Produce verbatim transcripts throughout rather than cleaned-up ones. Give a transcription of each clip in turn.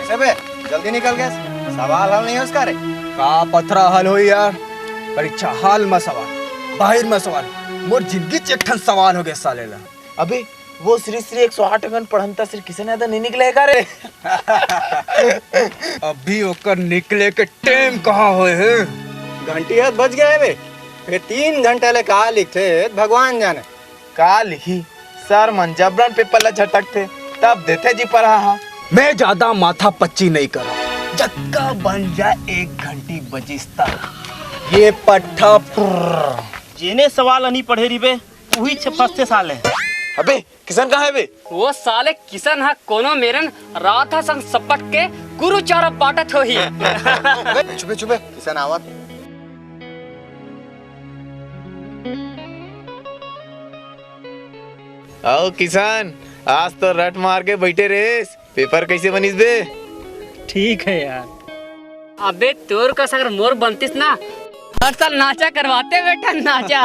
अबे, जल्दी निकल गए, सवाल हल नहीं है उसका रे। का पथरा हल होई यार, परीक्षा हाल में सवाल, बाहर में सवाल, मोर जिंदगी च एक ठन सवाल हो गया साले ला। अबे, वो श्री श्री एक सौ आठ अंगन पढ़ंता श्री किशन यादव नहीं निकले का रे? अभी ओकर निकले के टाइम कहाँ होए है? घंटी हाथ बज गया है बे। फिर तीन घंटा ले का लिखथे, भगवान जाने। का लिखी? सर मन जबरन पेपर ला झटकथे, तब देथे जी पढ़ा हा। मैं ज्यादा माथा पच्ची नहीं करा, जतका बन जाए एक घंटी बजिस्ता। ये पट्ठा पुर्र। जेने सवाल नहीं पढ़े रिबे, उही छे फंसथे साले। अबे, किशन कहाँ है बे? वो साले किशन हा कोनो मेरन राधा संग सपट के गुरुचारा बांटत होही। अबे, चुपे, चुपे, किशन आवत। आओ किशन, आज तो रट मार के बैठे रेस, पेपर कैसे बनिस बे? ठीक है यार। अबे तोर कस अगर मोर बनतिस ना, हर साल नाचा करवाते बेटा, नाचा।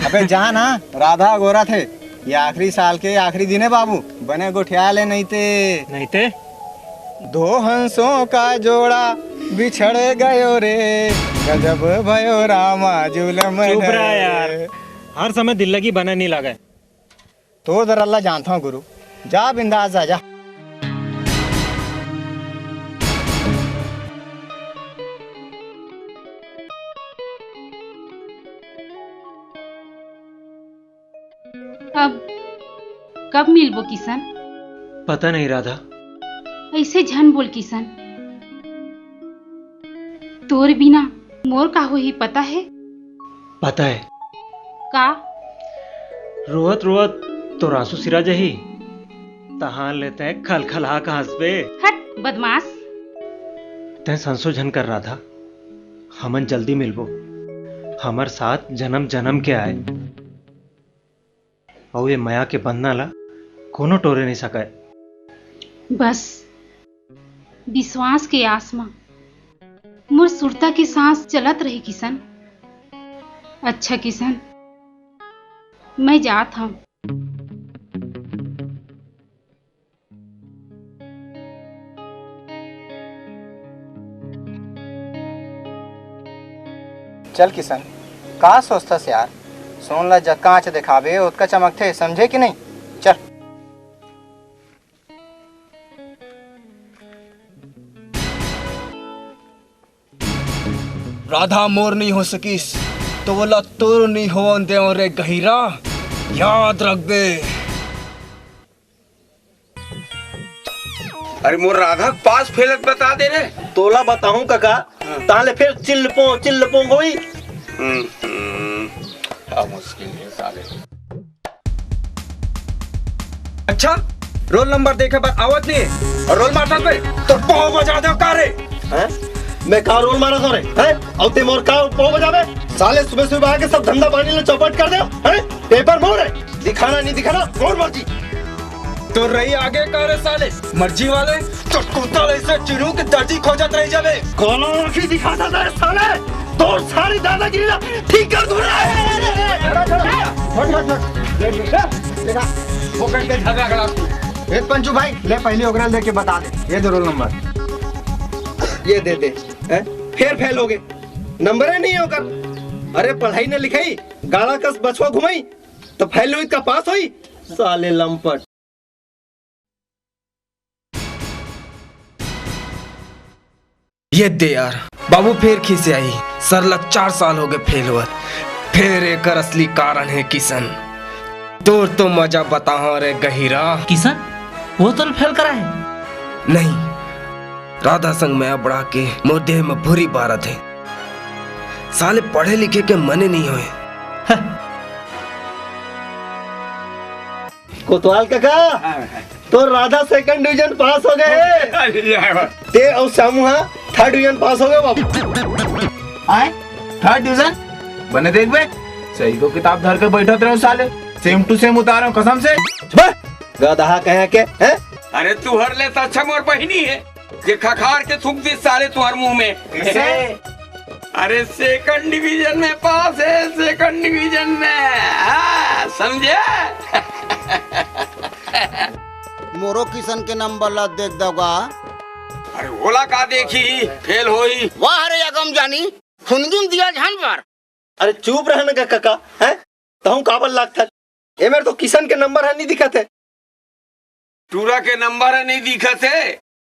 अबे जा ना, राधा गोरा थे, ये आखिरी साल के आखिरी दिन है बाबू, बने गोठिया ले नहीं ते। नहीं ते? दो हंसों का जोड़ा बिछड़ गयो रे, गजब भयो रामा जुलम चुप रह रे। यार, हर समय दिल लगी बने नहीं लगे। तो दर अल्लाह जानता हूँ गुरु, जा बिंदास जा, जा। अब कब मिलबो किशन? पता नहीं राधा। ऐसे झन बोल किशन, तोर बिना मोर का होही पता है? पता है। का? रोवत रोवत तोर आंसू सिरा जाही, तहां ले तैं खलखला के हंसबे। हट बदमाश। तैं संसो झन कर राधा, हमन जल्दी मिलबो, हमर साथ जन्म जन्म के आए। अउ ये मया के बंधना ला कोनो टोरे नहीं सकय। बस विश्वास के आस म मोर सुरता के सांस चलत रही किशन। अच्छा किशन, मैं जात हंव। चल किशन, का सोचथस यार? सोन ला जतका आंच देखाबे, ओतका चमकथे, समझे कि नहीं? चल। राधा मोर नहीं हो सकिस, तो वोला तोर नहीं होवन देव रे गहिरा, याद रखबे। अरे मोर राधा के पास फेलत बता दे रे। तोला बताहूं कका, हाँ। ताले फेल चिल्लपो चिल्लपो होई। हम्म, हम्म, का मुश्किल है साले। अच्छा, रोल नंबर देखे बर आवत नहीं है और रोल मास्टर पे तो पाव बजा दे का रे? हैं? मैं का रोल मारा था रे? हैं? और ते मोर का पाव बजावे? साले सुबह सुबह आके सब धंधा पानी ले चौपट कर दे। हैं? पेपर मोर है, दिखाना नहीं दिखाना मोर मर्जी। तो रही आगे का रे साले मर्जी वाले, तो कुत्ता ऐसे चिरू के दर्जी खोजत रह जावे। कौन आंखी दिखाता था साले? तोर सारी दादागिरी ला ठीक कर दूं रे। छोड़, छोड़, छोड़। देखा, फोकट के झगड़ा खड़ा। ए पंचू भाई, ले पहले ओकरा देख के बता दे, ये दे रोल नंबर। ये दे दे। हैं? फेर फेल हो गए, नंबर ही नहीं होकर। अरे पढ़ाई न लिखाई, गाड़ा कस बछवा घुमाई, तो फेल हुई का पास हुई? साले लंपट। ये दे यार, बाबू फेर खीसे आही। सर ला चार साल हो गए फेल होवत। फेर एकर असली कारण है किशन। तोर तो मजा बताहा रे गहिरा। किशन, वो तो फेल करा है। नहीं, राधा संग मैं अबड़ा के मोर देह में भूरी बारत है। साले पढ़े लिखे के मने नहीं होए। कोतवाल काका, तो राधा सेकंड डिवीजन पास हो गए। अरे यार। ते और समूहा थर्ड डिवीजन पास हो गए बाबू। आए थर्ड डिवीजन बने देख बे, सही को किताब धर के बैठत रहो साले, सेम टू सेम उतारो कसम से। बे, गदहा कहे के हैं? अरे तू हर ले तो अच्छा मोर बहिनी है, ये खखार के थूक दी साले तुम्हारे मुंह में। कैसे? अरे सेकंड डिवीजन में पास है, सेकंड डिवीजन में। हाँ, समझे? मोरो किशन के नंबर ला देख दव गा। अरे ओला का देखही, फेल होही। वाह रे अगम जानी, खुनगिन दिया झन बर। अरे चुप रह न गा कका, हैं? तहूँ काबर लागथस? ए मेर तो किशन के नंबर ह नइ दिखत हे। टूरा के नंबर ह नइ दिखत हे,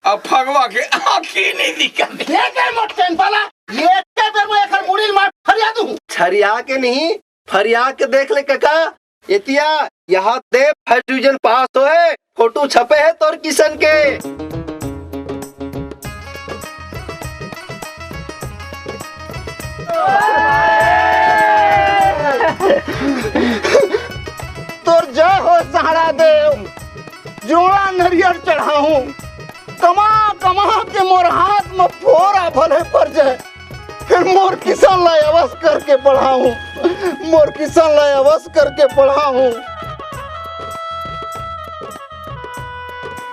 अउ फगवा के आँखी नइ दिखत हे। देख ए मोर टेम्पा ला, ये एके बेर में एकर मुड़ी ल मार फरिया दूँ। छरिया के नहीं, फरिया के देख ले कका, एतिया यहाँ दे फर्स्ट डिवीजन पास होए, फोटो छपे हे तोर किशन के। तोर जय हो सहारा देव, जोड़ा नरियर चढ़ाहूँ, कमा कमा के मोर हाथ म फोरा भले पर जाए, फेर मोर किशन ला अवस करके पढ़ाहूँ, मोर किशन ला अवस करके पढ़ाहूँ।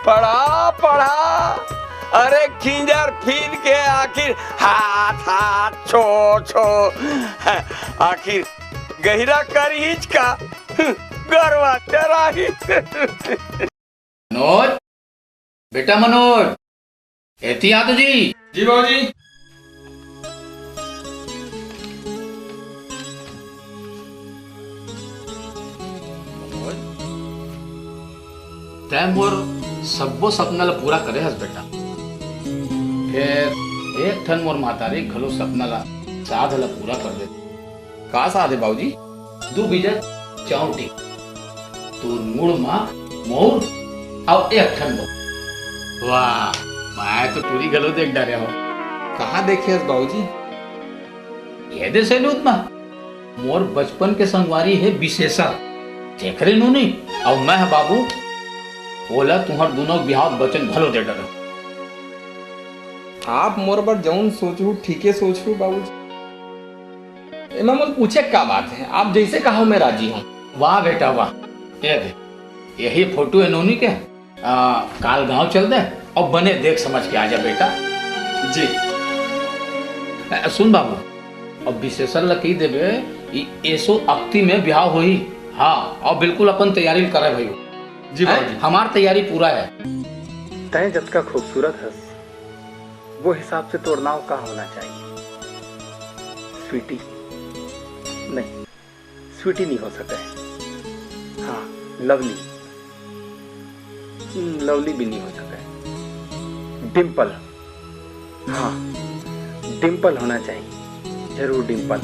पढ़ा पढ़ा, अरे खिंजर फिर के आखिर हाथ हाथ छो छो, आखिर गहिरा करहीच का, गरवा चराही। मनोज, बेटा मनोज, एती आ तो जी। जी बाबूजी। मनोज, तैं मोर सब्बो सपना ला पूरा करे हस बेटा। फेर एक ठन मोर महतारी घलो सपना ला, साध ला पूरा कर दे। का साध हे बाबूजी? दू बीजा चाउर टिक, तोर मुड़ मा मउर अउ एक ठन बउर। वाह, मैं तो टूरी घलो देख डारे हव। कहाँ देखे हस बाबूजी? ये दे सैलून मा। मोर बचपन के संगवारी हे बिसेसर, तेकरे नोनी, अउ मैं ह बाबू, ओला तुंहर दूनों के बिहाव बचन घलो दे डरव। आप मोर बर जउन सोचहू, ठीके सोचहू बाबूजी। एमा मोर पूछे के का बात हे, आप जइसे कहा मैं राजी हूँ। वाह बेटा वाह, ये दे, यही फोटो हे नोनी के। आ, काल गांव चल दे अउ बने देख समझ के आ जा बेटा। जी। अ, सुन बाबू, अब बिसेसर ला कहि देबे, ई एसो अक्ती में बिहाव होही। हाँ, अउ बिल्कुल अपन तैयारी करे भई। जी हैं? बाबूजी। हमार तैयारी पूरा हे। तैं जतका खूबसूरत हस, वो हिसाब से तोर नाव का होना चाहिए? स्वीटी? नहीं। स्वीटी नहीं हो सके। हाँ, लवली। हम्म, लवली भी नहीं हो सके। डिम्पल। हाँ, डिम्पल होना चाहिए। जरूर डिम्पल।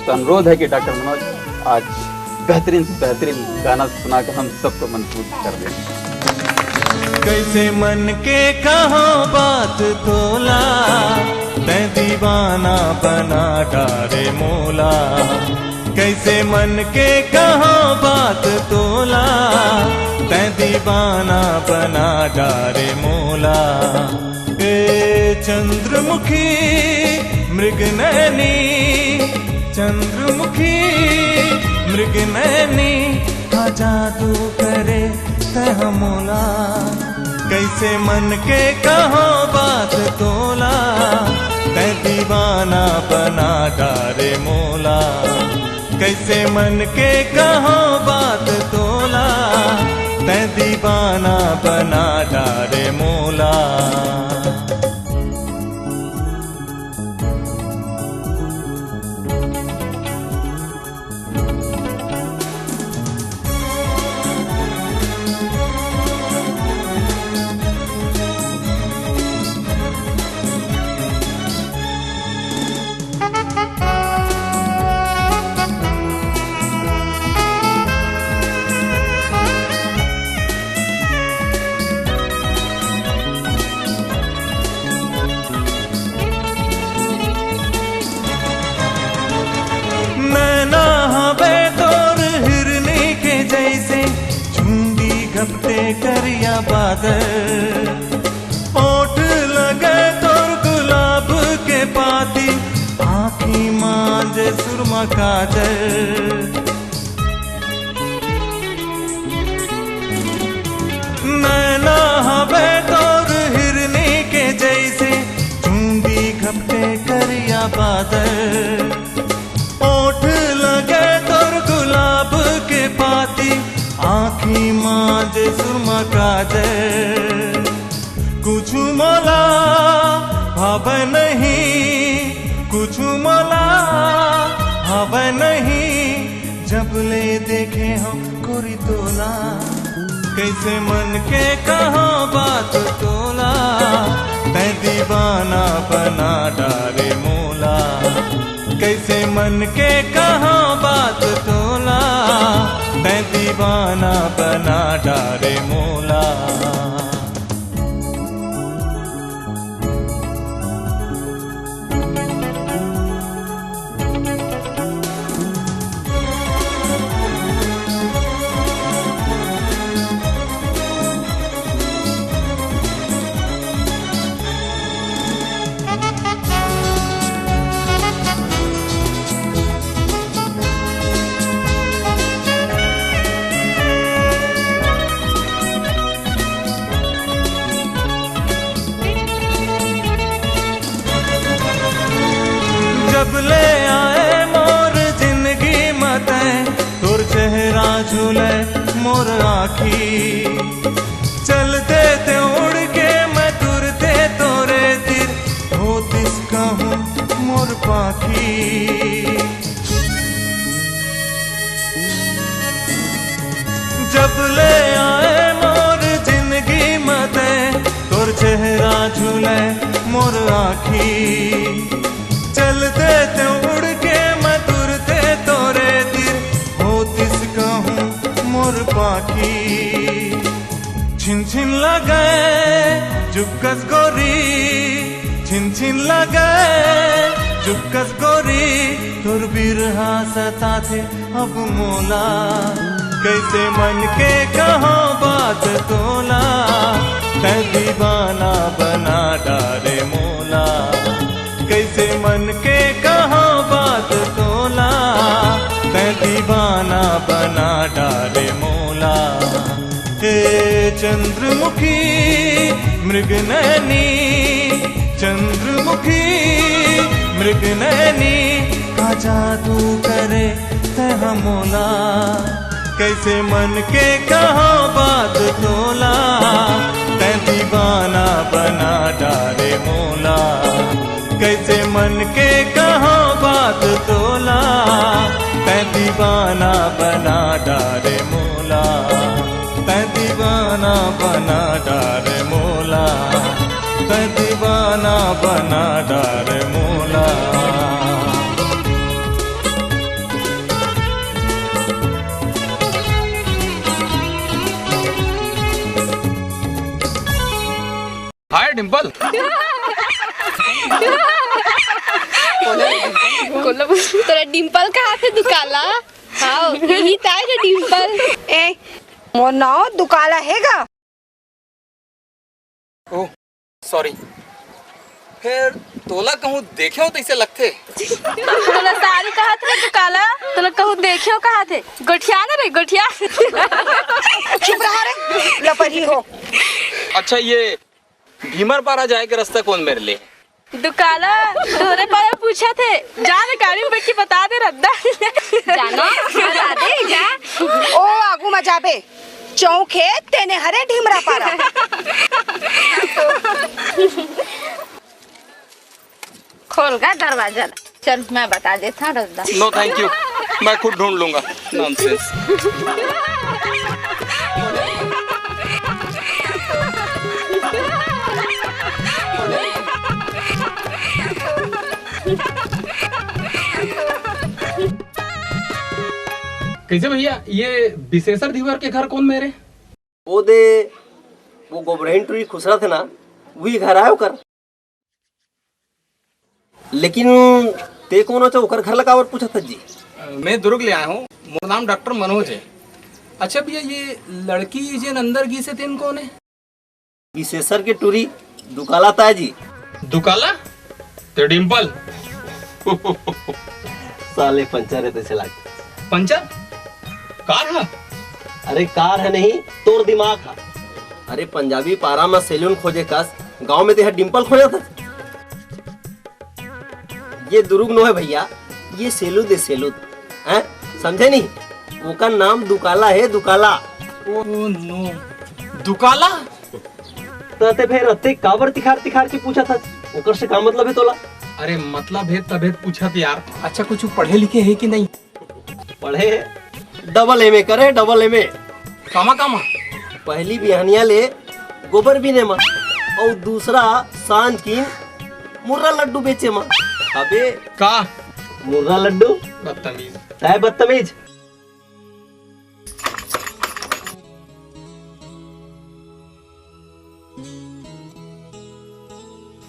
तो अनुरोध है कि डॉक्टर मनोज आज बेहतरीन से बेहतरीन गाना सुना के हम सबको मंत्रमुग्ध कर दें। कैसे मन के कहो बात तोला, तै दीवाना बना डारे मोला। कैसे मन के कहो बात तोला, तै दीवाना बना डारे मोला। ए चंद्रमुखी मृग नैनी, चंद्रमुखी मृग नैनी, का जादू करे तै मोला। कैसे मन के कहो बात तोला, तै दीवाना बना डारे मोला। कैसे मन के कहो बात तोला, तै दीवाना बना डारे मोला। ओठ लगे तोर गुलाब के पाती, आँखी मांजे सुरमा काजल। नैना हवे तोर हिरनी के जैसे, चूंदी घपटे करिया बादल। ओठ लगे तोर गुलाब के पाती, आँखी मांजे सुरमा काजल। कुछु मोला भावे नहीं, कुछु मोला भावे नहीं, जब ले देखे हंव गोरी तोला। कइसे मन के कहां बात तोला, तैं दीवाना बना डारे मोला। कइसे मन के कहां बात तोला, तैं दीवाना बना डारे मोला। जब ले आए मोर जिंदगी म तैं, तोर चेहरा झूले मोर आँखी। चलते ते उड़ के मैं तुरते तोरे तीर, होतिस कहूँ मोर पाखी। जब ले आए मोर जिंदगी म तैं, तोर चेहरा झूले मोर आँखी। चलते ते उड़ के मैं तुरते तोरे तीर, होतिस कहूँ मोर पाखी। छिन छिन लगे जुकस गोरी, छिन छिन लगे जुकस गोरी, तोर बिरहा सताथे अब मोला। कइसे मन के कहां बात तोला, तैं दीवाना बना डारे मोला। कइसे मन के कहां बात तोला, तैं दीवाना बना डारे मोला। हे चंद्रमुखी मृग नैनी, चंद्रमुखी मृग नैनी, का जादू करे तैं ह मोला। कइसे मन के कहां बात तोला, तैं दीवाना बना डारे मोला। कइसे मन के कहां बात तोला, तैं दीवाना बना डारे मोला। तैं दीवाना बना डारे मोला, तैं दीवाना बना डारे मोला। हाय डिंपल। कोला बोल, तोला डिंपल कहाथे दुकाला? हाव, इही ताय रे डिंपल। ए, मोर नाव दुकाला हे गा। ओह, सॉरी। फेर तोला कहूँ देखेंव तइसे लगथे। तोला सारी कहाथे दुकाला, तोला कहूँ देखेंव कहाथे। गोठिया ना रे, गोठिया। चुप रहा रे, लपरही हो। अच्छा, ये भीमर पारा जाए के रस्ता कोन मेर ले? दुकाला, तोरे पारा पूछथे। जा ना, गाड़ी में बैठ के बता दे रद्दा। जानो, बता दे, जा। ओ आगू म जाबे, चौक हे तेने हरे ढीमरा पारा। खोल गा दरवाजा ला। चल, मैं बता देथंव रद्दा। नो थैंक यू, मैं खुद ढूंढ लूंगा। नॉनसेंस। कइसे भैया, ये बिसेसर धीवर के घर कोन मेर हे? ओ दे, वो गोबरहिन टुरी खुसरा थे ना, वही घर आय ओकर। लेकिन ते कोन हो, ओकर घर ला काबर पूछत हस जी? मैं दुर्ग ले आय हंव, मोर नाम डॉक्टर मनोज हे। अच्छा भैया, ये लड़की जेन अंदर गिस हे तेन कोन हे? विशेषर के टूरी दुकाला ताय जी। दुकाला? ते डिंपल। साले पंचर हे तइसे लागे। पंचर? कार ह? अरे कार ह नहीं, तोर दिमाग ह। अरे पंजाबी पारा म सैलून खोजे कस, गांव में तेहा डिंपल खोजत हस। ये दुरुग नो हे भइया, ये सेलूद हे सेलूद। हैं? समझे नहीं? ओकर नाम दुकाला हे, दुकाला। Oh no. दुकाला? त ते फेर अत्ते काबर तिखार तिखार के पूछत हस? ओकर से का मतलब हे तोला? अरे मतलब हे तभे पूछत यार। अच्छा कुछु पढ़े लिखे हे कि नहीं? पढ़े हे। डबल एमए करे, डबल एमए। कामा कामा? पहली बिहनिया ले गोबर बीने मा, अउ दूसरा सांझ किन मुर्रा लड्डू बेचे मा। अबे का? मुर्रा लड्डू? बदतमीज। है बदतमीज।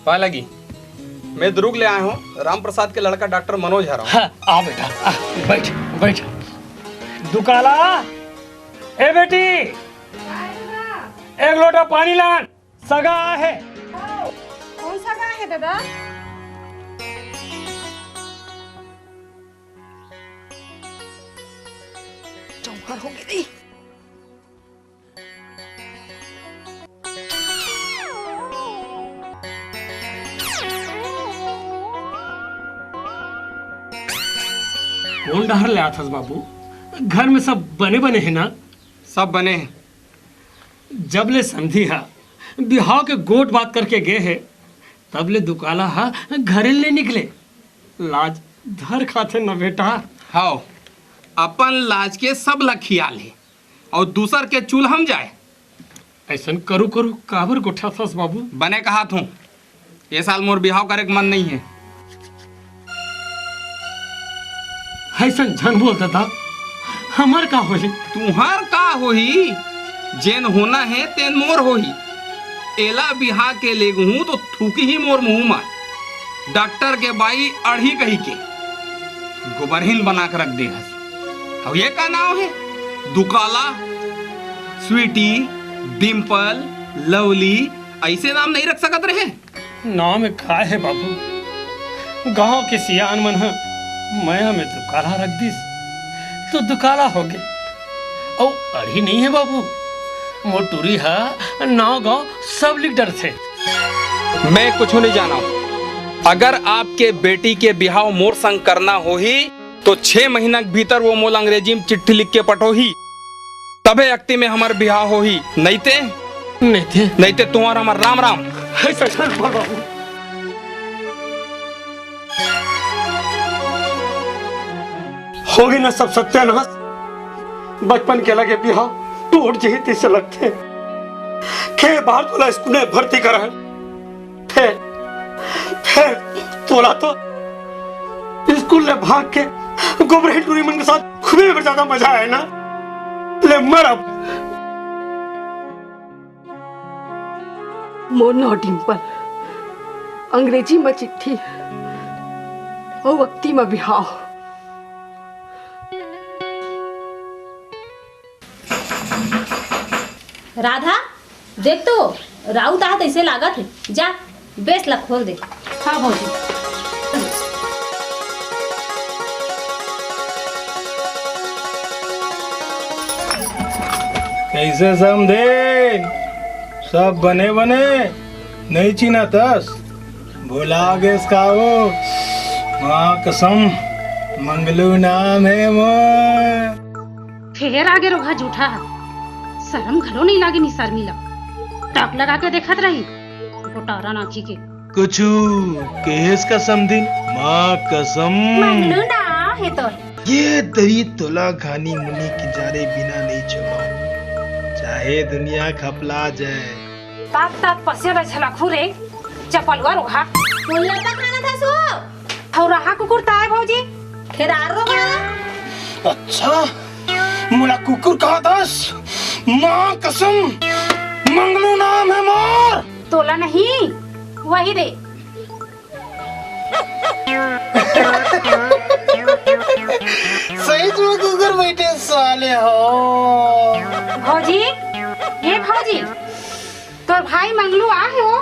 पाए लगी। मैं दुरुग ले आए हूँ, राम प्रसाद के लड़का डॉक्टर मनोज हरव। हाँ, आ बेटा, आ, बैठ, बैठ। दुकाला, ए बेटी, एक लोटा पानी लान, सगा आहे। कौन सगा आहे दादा? चौपट हो गे। कोन डहर ले आथस बाबू? घर में सब बने बने हे ना? सब बने हे। जब ले समधी हा बिहाव के गोठ बात करके गे हे, तब ले दुकाला हा घरे ले निकले। लाज धर खाथे न बेटा। हव, अपन लाज के सब ला खियाल हे। अउ दूसर के चूल्हा म जाए। अइसन करू करू काबर गोठियाथस बाबू? बने कहत हूँ, ए साल मोर बिहाव करे के मन नइ हे। अइसन झन बोल ददा, हमर का होही? तुंहर का होही? जेन होना हे तेन मोर होही। एला बिहा के लेगहूँ तो थूकही मोर मुहूँ म। डॉक्टर के बाई अड़ही कहिके गोबरहीन बना के रख दे हस। अउ ये का नाव हे? दुकाला, स्वीटी, डिंपल, लवली, अइसे नाम नइ रख सकत रहे? नाव में का हे बाबू, गांव के सियान मन ह मया में दुकाला रख दिस, तो दुकाला होगे। अउ अड़ही नइ हे बाबू, मोर टूरी ह नाव गांव सब लिख डरथे। मैं कुछु नइ जानव। अगर आपके बेटी के बिहाव मोर संग करना होही, तो छह महीना के भीतर वो मोला अंग्रेजी में चिट्ठी लिख के पठोही, तभे अक्ती में हमर बिहाव होही। नइते, नइते? नइते तुंहर हमर राम राम। हे ससुर बाबू। होगे न सब सत्यानाश। बचपन के लगे बिहाव टूट जही तइसे लगथे। के बार तोला स्कूल में भर्ती करा हे। फेर, फेर तोला तो स्कूल ले भाग के गोबरहीन टूरी मन के साथ घूमे में ज्यादा मजा आए ना। ले मर अब। मोर नाव डिंपल, अंग्रेजी म चिट्ठी अउ अक्ती म बिहाव। राधा, देख तो, राउत आत तइसे लागत हे। जा, बेस ला खोल दे। हाँ भौजी। कइसे समधे? सब बने बने? नइ चिन्हतस? भुला गेस का वो? माँ कसम, मंगलू नाम हे मोर। फेर आगे रोगहा जूठा ह। सरम घलो नइ लागे निसरमी ला। टक लगा के देखत रही, गोटारा नाकी के। कुछु केहेस का समधिन? माँ कसम। मंगलू नाम हे तोर। ये दरी तोला घानी मुनी के जारे बिना नइ छोड़व, चाहे दुनिया खपला जाए। तात तात पसिया ला झलकहू रे, चपलुआ रोगहा। मोला त खाना था सो। अउ रहा कुकुर ताय भौजी। फेर आर रोगहा। अच्छा, मोला कुकुर कहत हस? माँ कसम, मंगलू नाम हे मोर। तोला नहीं, वही दे। सही में कुकुर बइठे साले हो। भौजी, ए भौजी, तोर भाई मंगलू आ हे वो।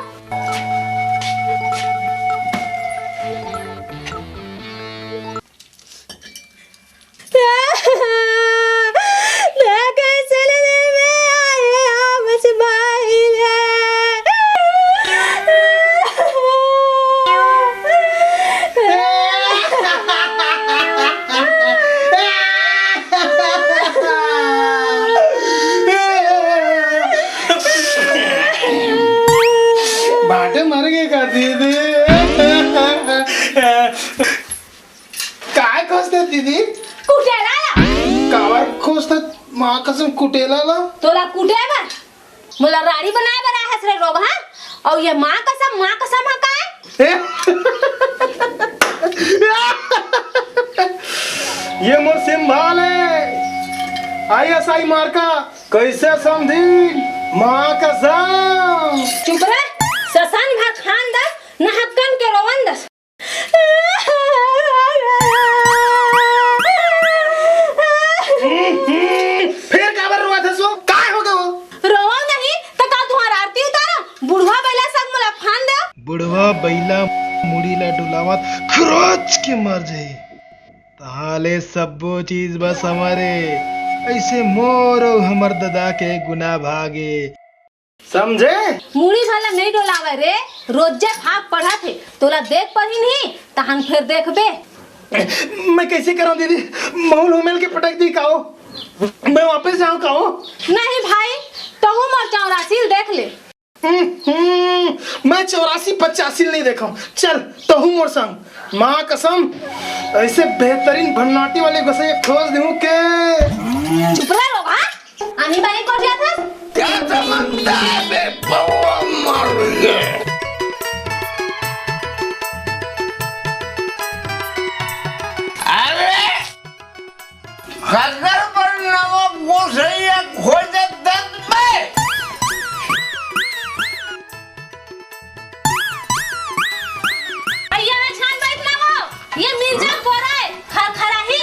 बाटे मर गे का दीदी? काय खोजत दीदी? कुटेला ला। कावर खोजत? माँ कसम कुटेला ला। तोला कुटे बर? मोला रानी बनाए बर आए हस रे रोगहा? अउ ये माँ कसम, माँ कसम ह काय? ए? ये मोर सिंभाल हे, आईएसआई मार्का। कैसे समझी? माँ कसम। चुप रह, ससन भर खान दस, न हक्कन के रोवन दस। फिर काबर रोवत हस वो? काय हो गे वो? रोवव नहीं, त का तुंहर आरती उतारव? बुढ़वा बइला संग मोला फान देव। बुढ़वा बइला मुड़ी ला डुलावत खरोच के मर जाही। तहाले सब्बो चीज बस हमर ए। अइसे मोर अउ हमर ददा के गुना भागे। समझे? मुड़ी भला नइ डोलावय रे, रोजे भाग पढ़त हे, तोला देख पढ़ी नहीं, तहन फेर देखबे। मैं कैसे करंव दीदी? महूँ ल हुमेल के पटक दी का वो? मैं वापस जाऊँ का वो? नहीं भाई, तहूँ मोर चौरासी ल देख ले। हम्म, हम्म, मैं चौरासी पचासी ल नहीं देखंव। चल, तहूँ मोर संग। माँ कसम, ऐसे बेहतरीन भन्नाटी वाले गोसैया खोज दूँ के। चुप रह रोगहा। आनी बानी कोन जात हस? का समझता है बे पौवा मार के? अरे, खदर पर नवा गोसैया खोजे दत में। भैया, मैं छान बैठ ना हो। ये मिर्जा कोरा है, खरखराही।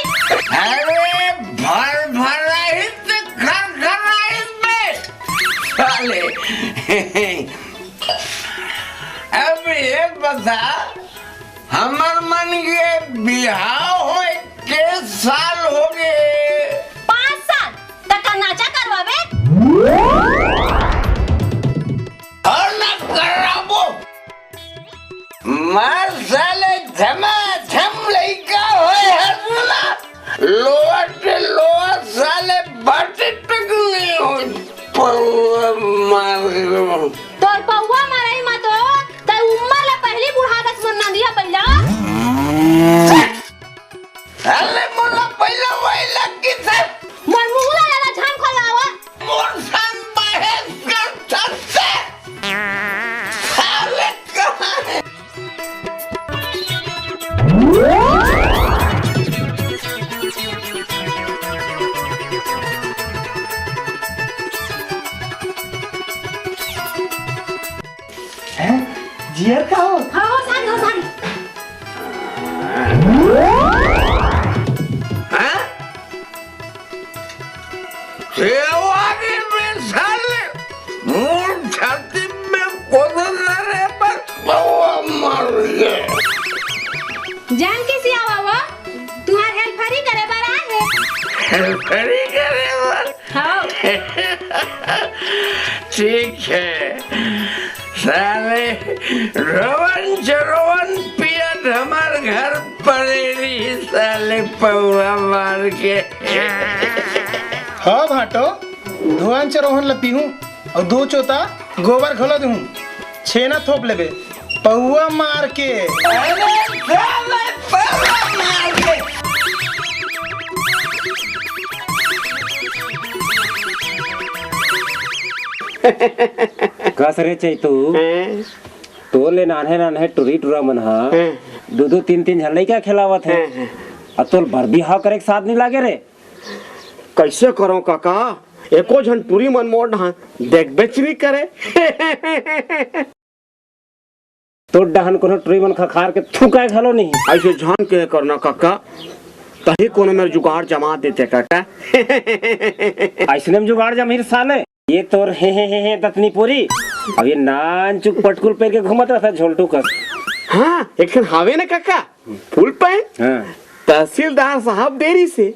अरे, भर भराही ते खरखराही बे। साले। अब ये बता, हमर मन के बिहाव होए के साल हो गे? पाँच साल। तक का नाचा करवाबे? अउ ना कराबो। मार साले, झमाझम लइका होए हस ना। लोअर ते लोअर साले बाटे तक नहीं होए। पौवा मार के। तोर पौवा मारई मा तो तैं उम्मर ले पहिली बुढ़ा गस मोर नंदिया बइला। अरे मोला पहिला वही लग गे सर। मोर मुंह ला ज्यादा झन खोलावा। मोर संग बहस कर सकते। साले कहाँ है? हैं? जियर का हो? हाँ, हो, सारी, हो, सारी। हाँ? सेवा के मिसाल मोर छाती में कोदो करे पर पौवा मार के। जान के सियावा वो, तुहार हेल्परी करे बर आए हे। हेल्परी करे बर? हाँ। ठीक है, साले रोवन चरोवन पियत हमर घर परे रही, साले पौवा मार के। हाँ भाटो, धोवन चरोवन ल पीहूं अउ दू चोता गोबर घलो दूहूं, छेना थोप लेबे। पौवा मार के। अरे साले, पौवा मार के। कस रे चैतू, हैं? तोर ले नान्हे नान्हे टुरी टुरा मन ह हैं? दू दू तीन तीन झन लइका खेलावत हे। हैं, हैं। अउ तोर बर बिहाव करे के साथ नइ लागे रे। कइसे करंव कका, एको झन टुरी मन मोर डहन देखबेच नइ करे। तोर डहन कोनो टुरी मन खखार के थूकय घलो नहीं। अइसे झन कहे कर ना कका, तहीं कोनो मेर जुगाड़ जमा देते कका। अइसने म जुगाड़ जमही रे साले। ये तोर हे हे हे हे दतनी पूरी। अब ये नानचुक पटकुल पहिर के घूमत रहता झोलटू कस। हाँ, एक ठन हावे ना काका, फुल पैंट। हाँ। तहसीलदार साहब देरी से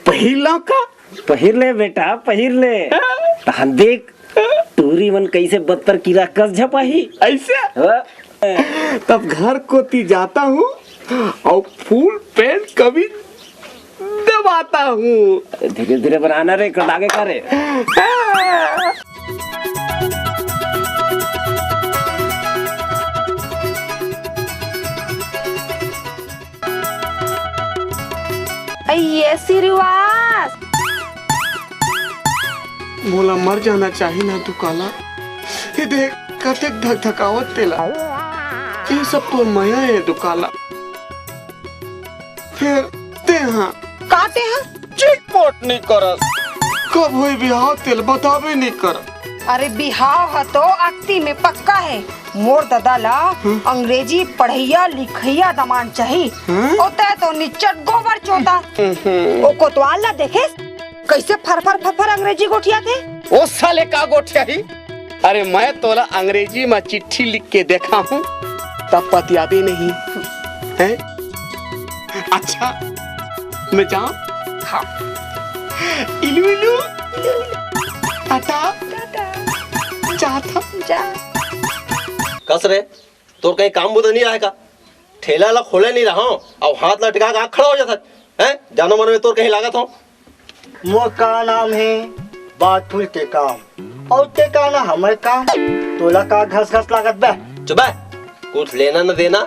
पहिर लव का। पहिर ले बेटा, पहिर ले। हाँ। तहन देख, टूरी मन कइसे बत्तर कीरा कस झपाही। अइसे? हाँ। तब घर कोती जाता हूँ अउ फुल पैंट कमीज दबाता हूँ। धीरे धीरे बनाना रे, कटागे का रे। ये श्रीवास। मोला मर जाना चाही ना दुकाला। ये देख कतेक धकधकावत तेला। ये सब तो मया है दुकाला। फेर तेहा। का तेहा? चिटपोट नहीं करस। कब होई बिहाव तेल बताबे नहीं कर। अरे बिहाव ह तो अक्ती में पक्का है। मोर ददा ला हम्म। अंग्रेजी पढ़ैया लिखैया दमान चाही। हम्म। ओ तै तो निच्चट गोबर चोता। हम्म। ओ कोतवाल ला देखे कइसे फर फर फर फर अंग्रेजी गोठियाथे। ओ साले का गोठियाही? अरे मैं तोला अंग्रेजी में चिट्ठी लिख के देखा हूँ, तब पतियाबे नहीं है। अच्छा, मैं जाऊँ? हाँ। इलू इलू। टाटा। टाटा। जात हँव। जा। कस रे, तोर कहीं काम बुता नहीं रहे का? ठेला ला खोले नहीं रहा हूँ, अब हाथ लटका के आँख खड़ा हो जाता है। जानो मन में तोर कहीं लागत हो। मोर का नाम है बाथुल टेकाम, अउ टेकाना हमर काम। तोला का घस घस लागत बे? चुप बे, कुछ लेना न देना,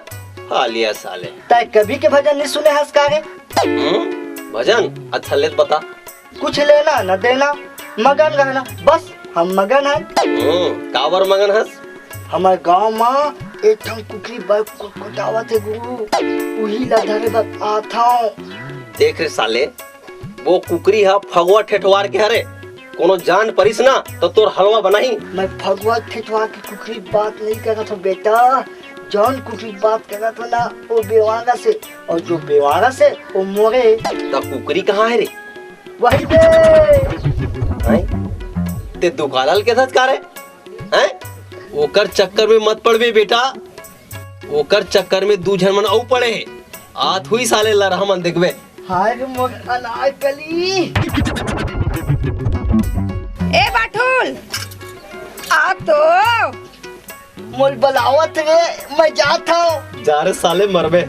हालिया साले। तै कभी के भजन नहीं सुने हस का रे? हम्म, भजन? अच्छा ले तो बता। कुछ लेना न देना, मगन रहना, बस हम मगन हन। हम्म, काबर मगन हस? हमर गांव म एक ठन कुकरी बर कुटकुटावत हे गुरु, उही ला धरे बर आथंव। देख रे साले, वो कुकरी ह फगुआ ठेठवार के हरे, कोनो जान परिस ना त तोर हलवा बनाही। मैं फगुआ ठेठवार के कुकरी बात नहीं करत हंव बेटा, जौन कुकरी बात करत हंव ना वो बेवारस हे, अउ जो बेवारस हे वो मोरे। त कुकरी कहाँ हे रे? वही दे। हैं? ते दुकाला ल के धस का रे? हैं? ओकर चक्कर में मत पड़बे बेटा, ओकर चक्कर में दू झन मन अउ पड़े हे। आत हुई साले लरहा मन देखबे। हाय रे मोर अनारकली। ए बाठुल, आ तो। मोल बलावत रे, मैं जात हंव। जा रे साले, मरबे।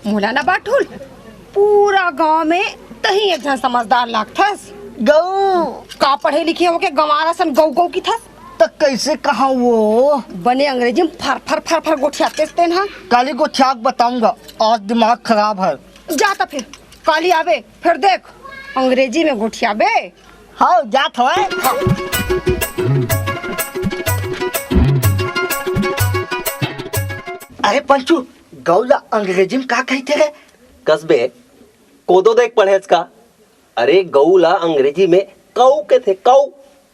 मोला ना बाठुल, पूरा गांव में तहीं एक झन समझदार लागथस। गऊ। का पढ़े लिखे होके गंवार असन गऊ गऊ किथस? त कइसे कहा वो? बने अंग्रेजी में फर फर फर फर गोठियातेस तेन हा। काली गोठिया के बताऊंगा, आज दिमाग खराब है। जा त फिर, काली आबे, फिर देख, अंग्रेजी में गोठियाबे। हाँ, जात हवय। अरे पंचू, गऊ ला अंग्रेजी में का कहिथे रे? कस बे, कोदो देख पढ़ेच का? अरे गऊ ला अंग्रेजी में कऊ कहिथे, कऊ।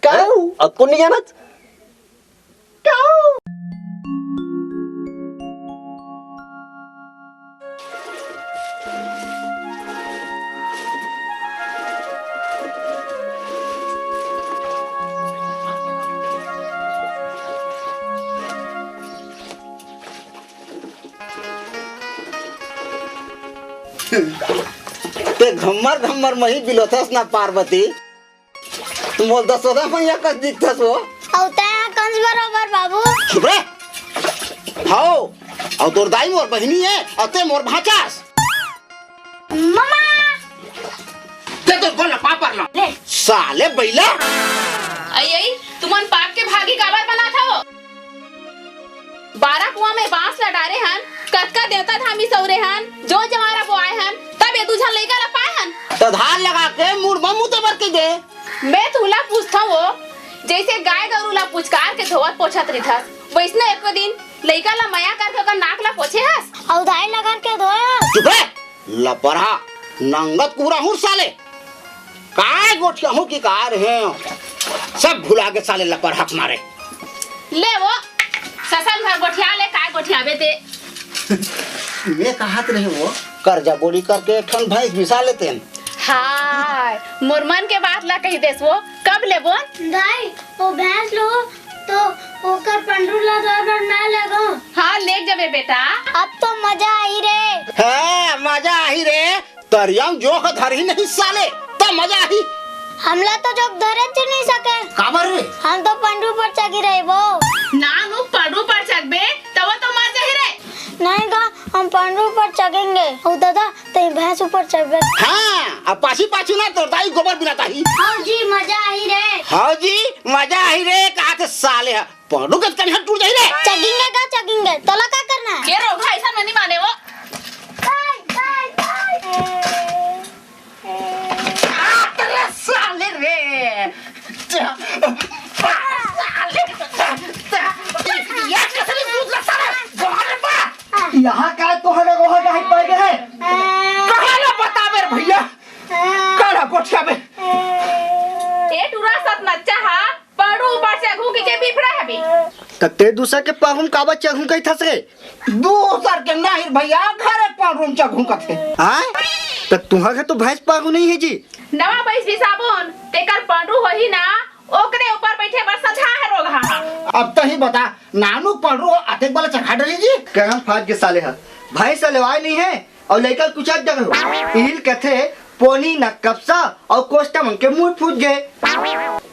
कऊ? हैं? अतको नहीं जानत? कऊ। ते घम्मर घम्मर मही बिलोथस ना पार्वती, मोल दसोदा मैया कस दिखथस वो। अउ तैं कंस बरोबर बाबू। चुप रे। हव, अउ तोर दाई मोर बहिनी हे, अउ तैं मोर भांचास। ममा। ते तो बोल ना पापर ना। ले। साले बैला। अई, अई, तुमन पाप के भागी काबर बनात हव? बारह कुआं में बांस ला डारे हन, कतका देवता धामी सउरे हन, जो जवारा बोआए हन, तब ये दू झन लइका ला पाए हन। त धार लगा के मुड़ म मुते बर कहि दे। मैं तुला पूछथंव वो, जइसे गाय गरू ला पुचकार के धोवत पोछत रिथस, वइसने एको दिन लइका ला मया करके ओकर नाक ला पोछे हस। अउ धाई ला करके धोए हस। चुप रे, लपरहा, नंगत कुबरा हूँ साले। काय गोठियाहूँ कि काय रहेंव, सब भुला गे साले लपरहा के मारे। ले वो, ससन भर गोठिया ले, काय गोठियाबे ते। मैं कहत रहेंव वो, करजा बोड़ी करके एक ठन भैंस बिसा लेतेन। हाय, मोर मन के बात ला कहि देस वो, कब लेबोन? दाई, वो भैंस लो तो ओकर पंडरू ला धोए बर मैं लेगों। हाँ, लेग जबे बेटा। अब तो मजा आही रे। हाँ, मजा आही रे। तरिया म जोंक धरही नहीं साले, त मजा आही। हमला तो जोंक धरे च नहीं सके। काबर रे? हम तो पंडरू पर चघी रहिबो। नानू पंडरू पर चघबे, त वो तो मर जाही रे। नहीं गा, हम पंडरू पर चघेंगे। ओ दादा, तैं भैंस ऊपर चढ़बे। हाँ, अब पाछी पाछू ना तोर दाई गोबर बिनात आही। हव जी, मजा आही रे। हव जी, मजा आही रे, कहाथे साले ह। पंडरू के कनिहा टूट जाही रे। चघेंगे गा, चघेंगे। तोला का करना हे? ये रोगहा अइसन में नहीं माने वो। आ, तेरे साले रे। साले। ये कैसे नहीं दूध लगता रे? बाहर बा। यहाँ का तोहर गोहा का हाथ पड़ गए है? कहाँ ना बताबे रे भैया? काला गोठियाबे। ए टूरा सत नच्चा हा, पंडरू ऊपर से घूम के बिफरा हबे। त तैं दूसर के पंडरू म काबर चघूं कहिथस रे? दूसर के नहीं भैया, घरे पंडरू म चघूं कथे। हाँ? त तुंहर घर तो भैंस पंडरू नहीं हे जी। नवा भैंस बिसाबोन, तेकर पंडरू होही ना, ओकरे ऊपर बइठे बर सजहा हे रोगहा। अब तहीं बता, नानू पंडरू हो अतेक बला चघा डरही जी। करम फाट गे साले ह। भैंस लेवाय नहीं हे अउ लइका कुचक डरे हो। इही ल कथे पोनी न कपसा अउ कोष्टा मन के मुंह फूट गे।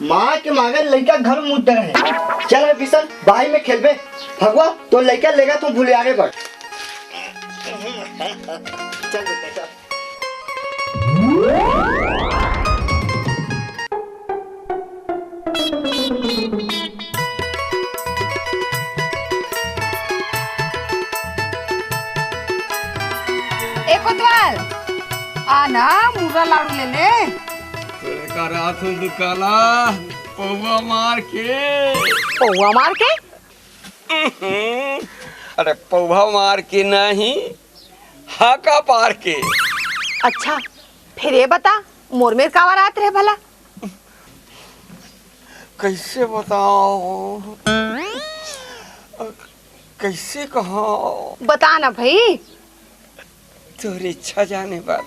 माँ के मांगे लइका घर मुंह डरे हे। चल हे बिसन, बाही में खेलबे। भगवा, तोर लइका लेगत हूँ भुलियारे बर। चल बेटा, चल। ए कोतवाल, आ ना, मुर्रा लाडू ले ले। तोरे का रात हो दुकाला, पौवा मार के। पौवा मार के? अरे पौवा मार के नहीं, हाका पार के। अच्छा, फिर ये बता, मोर मेर काबर आत रहे भला? कैसे बताओ, कैसे कहा? बता ना भाई। तोर इच्छा जाने बर।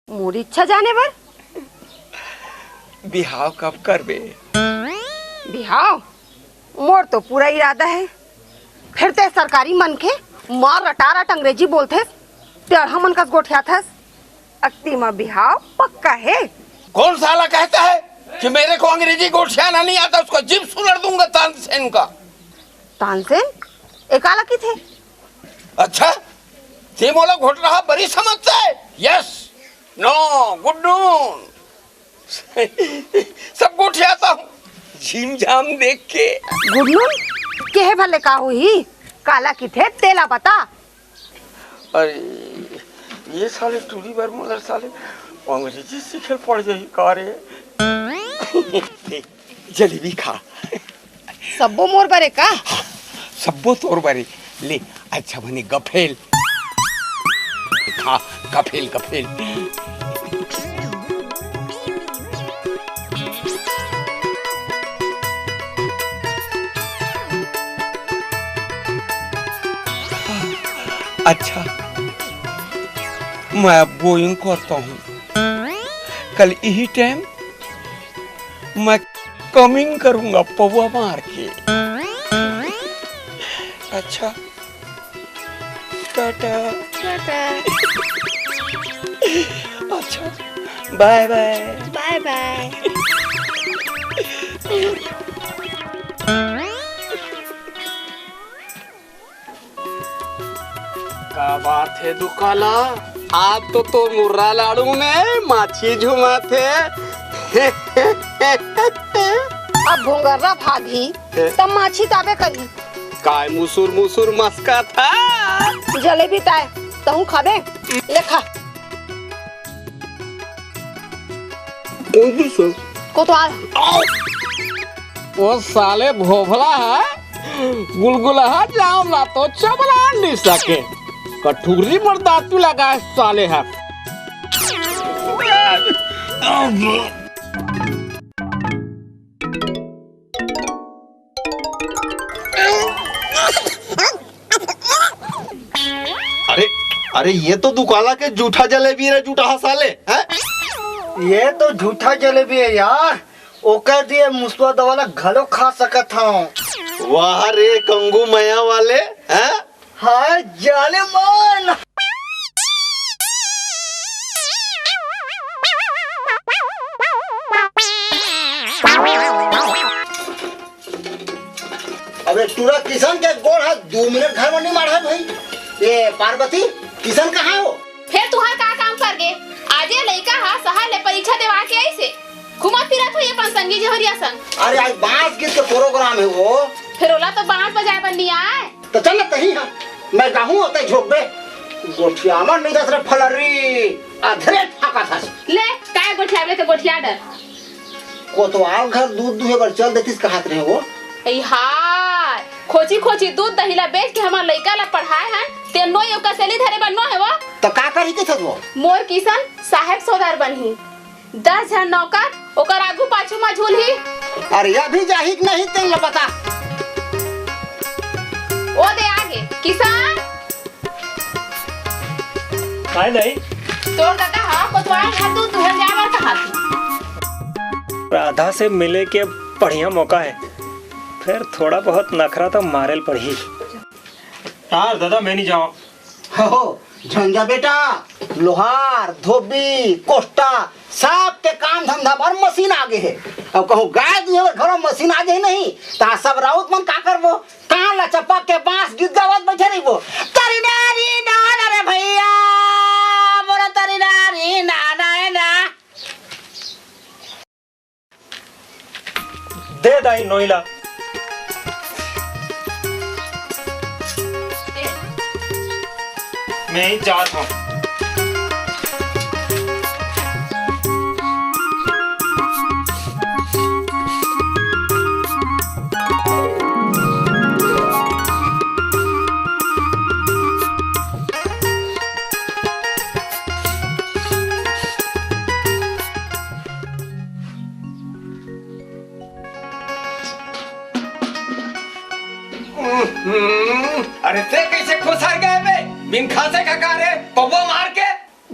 मोर इच्छा जाने बर? बिहाव कब करबे? बिहाव? मोर तो पूरा इरादा हे। फेर तैं सरकारी मनखे, मार रटारट अंग्रेजी बोलथेस, टेढ़ा मन कस गोठियाथस। अक्ती म बिहाव पक्का हे। कौन साला कहता है कि मेरे को अंग्रेजी गोठियाना नहीं आता, उसको जीभ सुलड़ दूंगा तानसेन का। तानसेन? ए काला किथे? अच्छा, तैं मोला घोटरहा बरी समझता है? Yes, no, good noon। सब गोठियाता हूँ, झीम झाम देख के। Good noon? केहे भले का होही? काला किथे तेला बता। अरे, ये साले टूरी बर मोला साले अंग्रेजी सीखे ल पड़ जाही का रे? जलेबी खा। सब्बो मोर बरे का? सब्बो तोर बरे। ले, अच्छा बने गफेल। खा, गफेल, गफेल। अच्छा, मैं अब going करता हूँ। कल यही टाइम मैं coming करूंगा पौवा मार के। अच्छा, टाटा। टाटा। अच्छा, बाय बाय। बाय बाय। का बात हे दुकाला? आज तो तोर मुर्रा लाडू में माछी झुमाथे। अब भोंगर्रा भागही, त माछी त आबे करही। काय मुसुर मुसुर मस्काथा? जलेबी त आय, तहूँ खाबे? ले खा। कोतवाल। आओ। ओ साले भोभला ह गुलगुलहा जाम ला तो चबला नइ सके। कठुरी बर दातू लगाए साले ह। अरे, अरे, ये तो दुकाला के जूठा जलेबी रे, जूठा ह साले, हैं? ये तो झूठा जलेबी है यार, ओकर दिए मुसवा दवा ला घलो खा सकत हव। वाह रे कंगू मया वाले, हैं? हाय जाने मन। अबे टूरा किशन के गोड़ हाथ दू मिनट घर में नहीं माढ़ा भाई। ए पार्वती, किशन कहाँ हो? फेर तुहार का काम पर गे? आज ये लइका हा सहर ले परीक्षा देवा के आइस हे। घूमत फिरत होही अपन संगी जहरिया संग। अरे आज बांस गीत के प्रोग्राम है वो। फेर ओला तो बांस बजाए बर नहीं आए। तो चल ना तही हा, मैं गाहूं होते झोंकबे। गोठियावा नहीं दस रे फलरी, अधरे ठाका था। ले, काय गोठियाबे तो गोठिया डर। कोतवाल घर दूध दुहे बर चल देतिस कहत रहे वो। ए हाय, खोची खोची दूध दही ला बेच के हमर लइका ला पढ़ाए हन, ते नोई ओकर सेली धरे बर नो हे वो। त का करही कथस वो? मोर किशन साहेब सौदार बनही। दस झन नौकर ओकर आगू पाछू मा झूलही। अरे अभी जाही कि नहीं तेन ला बता। ओ दे आगे, किशन। काय नहीं? तोर दादा हा कोतवाल घर दूध दुहल जाए बर कहा थे। राधा से मिले के बढ़िया मौका है, फिर थोड़ा बहुत नखरा तो मारेल पड़ही। तार दादा, मैं नहीं जाऊँ। हो, झंझा बेटा, लोहार, धोबी, कोष्टा, सब के काम धंधा बर मशीन आ गे हे। अब कहूँ गाय दुहे बर घरो मशीन आ गे नहीं, ता सब राउत मन का करबो? कान ला चपक के बांस गीत गावत बैठे रहिबो। तरी नारी नाना रे भैया, मोरा तरी नारी नाना है ना। दे दाई नोइला। मैं ही जात हूँ। हम्म, अरे ते कैसे खुसर गए बे? बिन खासे का का रे? पौवा मार के?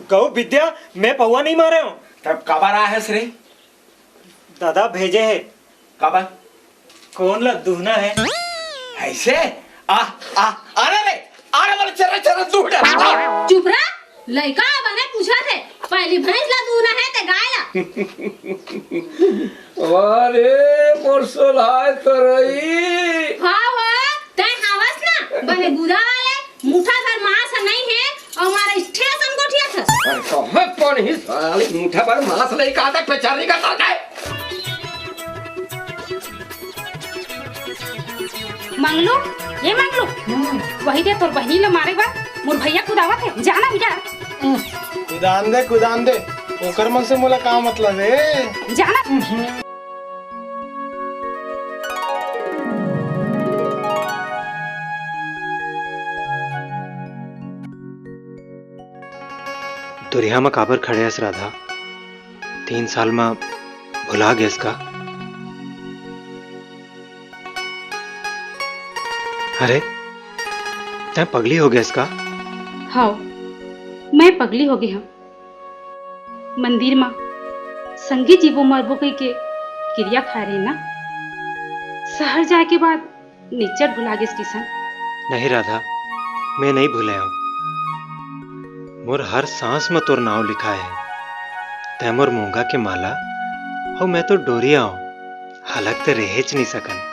कहूँ विद्या, मैं पौवा नहीं मारे हूँ। तब काबर आए हस रे? दादा भेजे है। काबर? कोन ला दुहना है? ऐसे? आ, आ, अरे रे, अरे बोले चरा चरा दूह डर। आ। चुप रह, लइका बने पूछत हे, पहली भैंस ला दूहना है ते गाय ला? अरे मोर सोलहाय तरई। हाँ, हाँ, तैं हावस ना, बने बुरा वाले, मुठा भर मांस नहीं है, अउ हमारा स्टेशन गोठिया था। अरे कहाँ कौन ही साली मुठा भर मांस नहीं कहा था, पेचारी का तरकाय। मंगलू, ए मंगलू, वही दे तोर बहिनी ल मारे बर मोर भैया कुदावत हे, जा ना बेटा। कुदान दे, कुदान दे, ओकर मन से मोला का मतलब हे? जा ना। दुरिहा म काबर खड़े हस राधा? तीन साल म भुला गेस का? अरे, तैं पगली हो गेस का? हव, मैं पगली हो गे हंव। मंदिर म संगी जीबो मरबो कहिके किरिया खाए रहे ना। सहर जाए के बाद निच्चट भुला गेस किशन। नहीं राधा, मैं नहीं भूले हंव। मोर हर सांस म तोर नाव लिखाए हे। तैं मोर मूंगा के माला, अउ मैं तोर डोरिया हंव। अलग त रहेच नहीं सकन।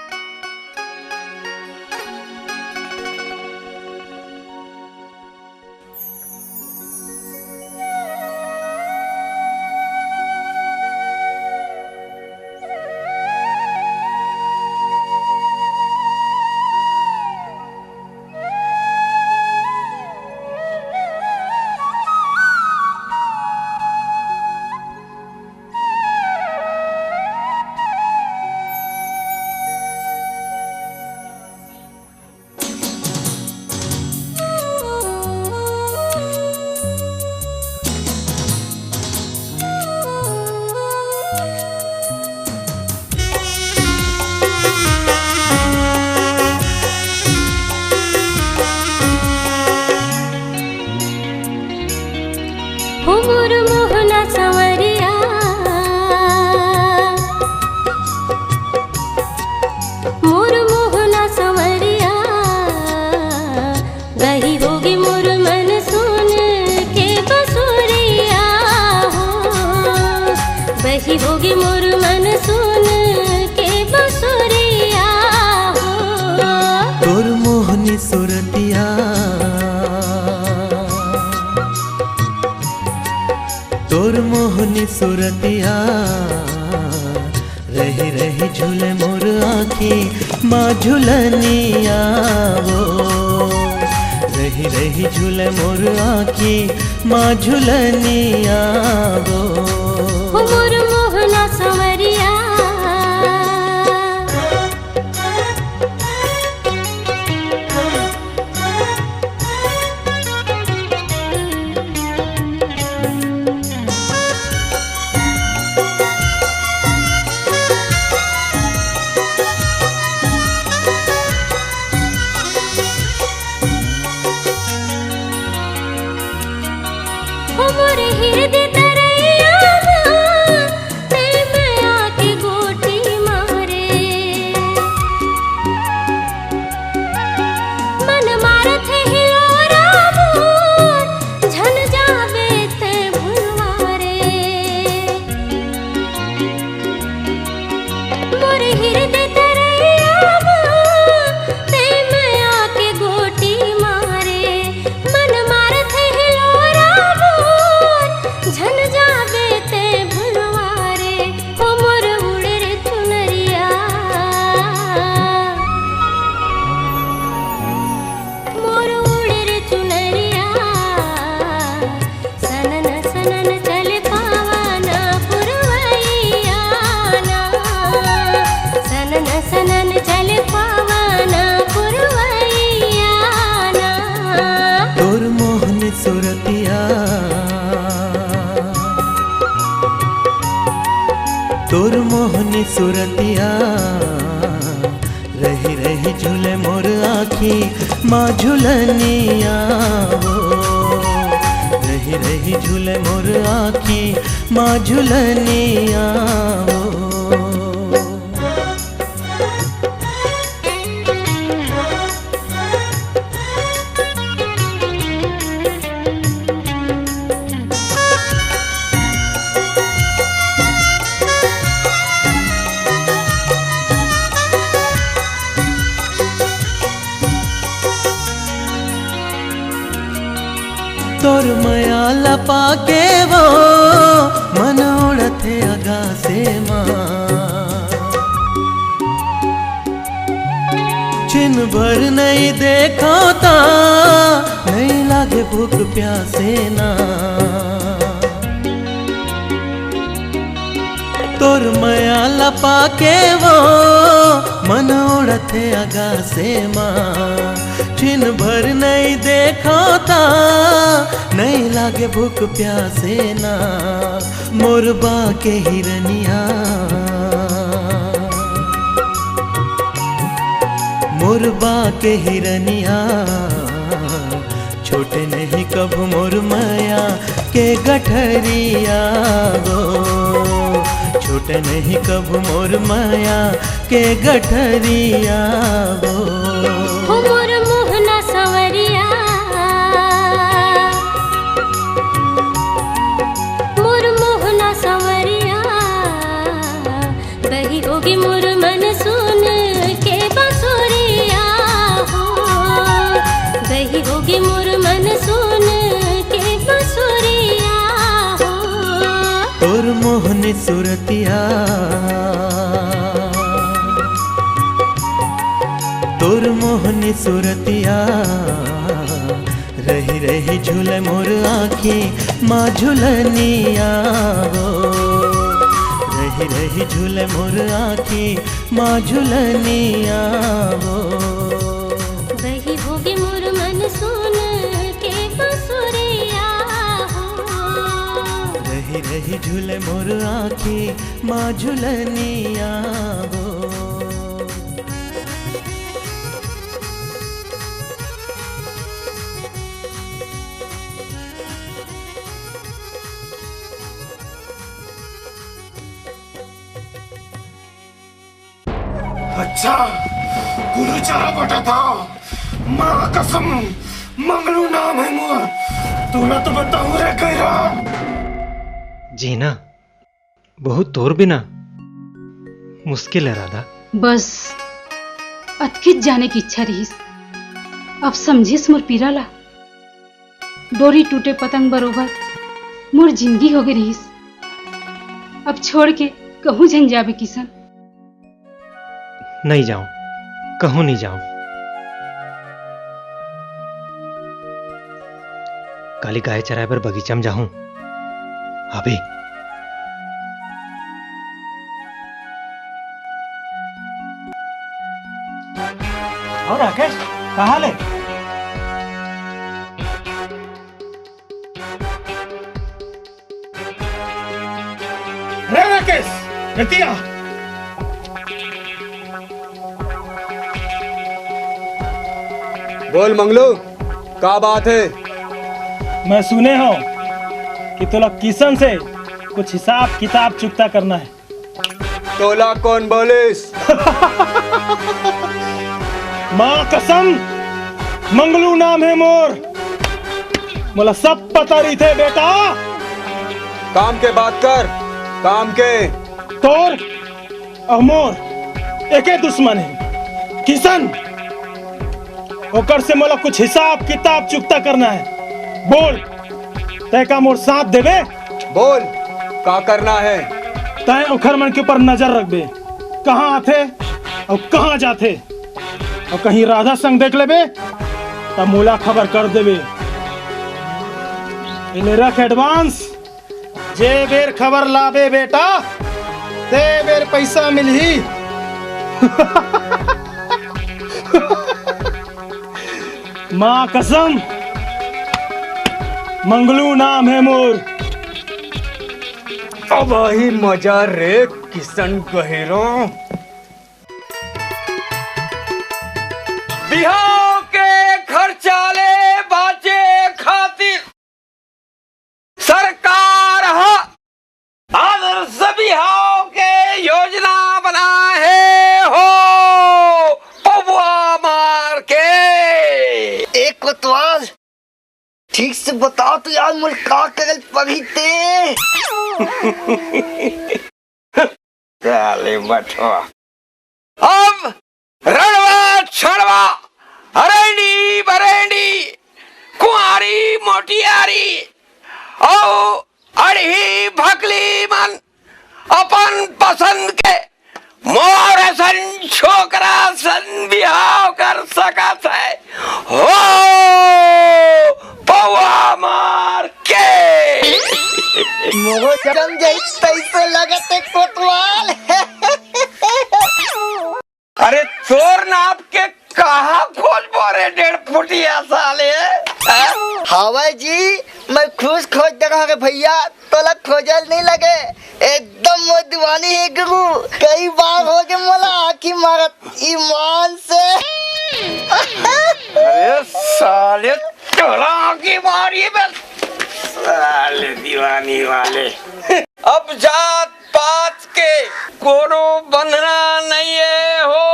मोर मन सुन के बसुरिया हो। तोर मोहनी सुरतिया, तोर मोहनी सुरतिया, रही रही झूले मोर आँखी मा झुलनिया वो। रही रही झूले मोर आँखी मा झुलनिया वो। हो मोर मोहना संवरिया। हो मोर हृदय तरैया मा, तैं मया के गोटी मारे। मन मारत हे हिलोरा मोर, झन जाबे तैं भुलवा रे। मोर हृदय तरैया मा, तैं मया के गोटी मारे। मन मारत हे हिलोरा मोर, झन जाबे तैं भुलवा रे। ओ मोर उड़े रे चुनरिया, मोर उड़े रे चुनरिया, सनन सनन चले पावना पुरवैया ना। सनन सनन चले पावना पुरवैया ना। तोर मोहनी सुरतिया, तोर मोहनी सुरतिया, रही रही झूले मोर आँखी मा झुलनिया वो। रही रही झूले मोर आँखी मा झुलनिया वो। तोर मया ल पाके वो मन उड़त हे अगासे मा। छिन भर नइ देखव त नइ लागे भूख प्यासे ना। तोर मया ल पाके वो मन उड़त हे अगासे मा। छिन भर नइ देखव त नइ लागे भूख प्यासे ना। मोर बा के हिरनिया, मोर बा के हिरनिया, छोटे नहीं कभू मोर मया के गठरिया वो। छोटे नहीं कभू मोर मया के गठरिया वो। हो मोर मोहना संवरिया, मोर मोहना संवरिया, बही होगे मोर मन सुन के बसुरिया हो। बही होगे मोर मन सुन के बसुरिया हो। तोर मोहनी सुरतिया, तोर मोहनी सुरतिया, रही रही झूले मोर आँखी मा झुलनिया वो। रही रही झूले मोर आँखी मा झुलनिया वो। बही होगे मोर मन सुन के बसुरिया हो। रही रही झूले मोर आँखी मा झुलनिया वो। अच्छा, गुरुचारा बटा था, माँ कसम, मंगलू नाम है मोर। तोला तो बताऊं रे गैरा। जी ना, बहुत तोर बिना मुश्किल है राधा। बस अतकिच जाने की इच्छा रहिस। अब समझिस मोर पीरा ला। डोरी टूटे पतंग बरोबर मोर जिंदगी होगे रहिस। अब छोड़ के कहूँ झन जाबे किसन। नहीं जाऊं, कहूं नहीं जाऊं। काली गाय चराए बर बगीचा में जाहूं। अभी और राकेश, कहाँ ले? रे राकेश, एती आ। बोल मंगलू, का बात है? मैं सुने हूँ कि तोला किशन से कुछ हिसाब किताब चुकता करना है। तोला कौन बोलिस? माँ कसम, मंगलू नाम है मोर। मोला सब पता रहिथे बेटा। काम के बात कर, काम के। तोर अउ मोर एके दुश्मन है किशन। ओकर से मोला कुछ हिसाब किताब चुकता करना है। बोल, तै का मोर साथ देबे? बोल, का करना है? तै ओखर मन के ऊपर नजर रखबे, कहाँ आथे अउ कहाँ जाथे, अउ कहीं राधा संग देख लेबे, त मोला खबर कर देबे। एले रख advance। जे बेर खबर लाबे बेटा, ते बेर पैसा मिलही। माँ कसम, मंगलू नाम है मोर। अब आही मजा रे किशन गहिरो। बिहाव के खर्चा ले बाचे खातिर सरकार ह आदर्श बिहाव के योजना बनाए हे हो पौवा मार के। ए कोतवाल, ठीक से बता तो यार, मोला का करल पड़ही ते? साले बठवा। अब रड़वा छड़वा, अरैनी बरैनी, कुंवारी मोटियारी, अउ अड़ही भकली मन अपन पसंद के मोर असन छोकरा सन बिहाव कर सकत है हो पौवा मार के। मोरो जम जाई तैसे लगत है कोतवाल। अरे तोर नाप के कहाँ खोजबो रे डेढ़ फुटिया साले? हैं? हावय जी, मैं खुश खोज देना रे भैया, तोला खोजल नहीं लगे, एकदम मोर दीवानी है गुरु। कई बार हो गए मोला आँखी मारत ईमान से। अरे साले तोला आँखी मारी बे, साले दीवानी वाले। अब जात पात के कोनो बंधना नहीं है हो,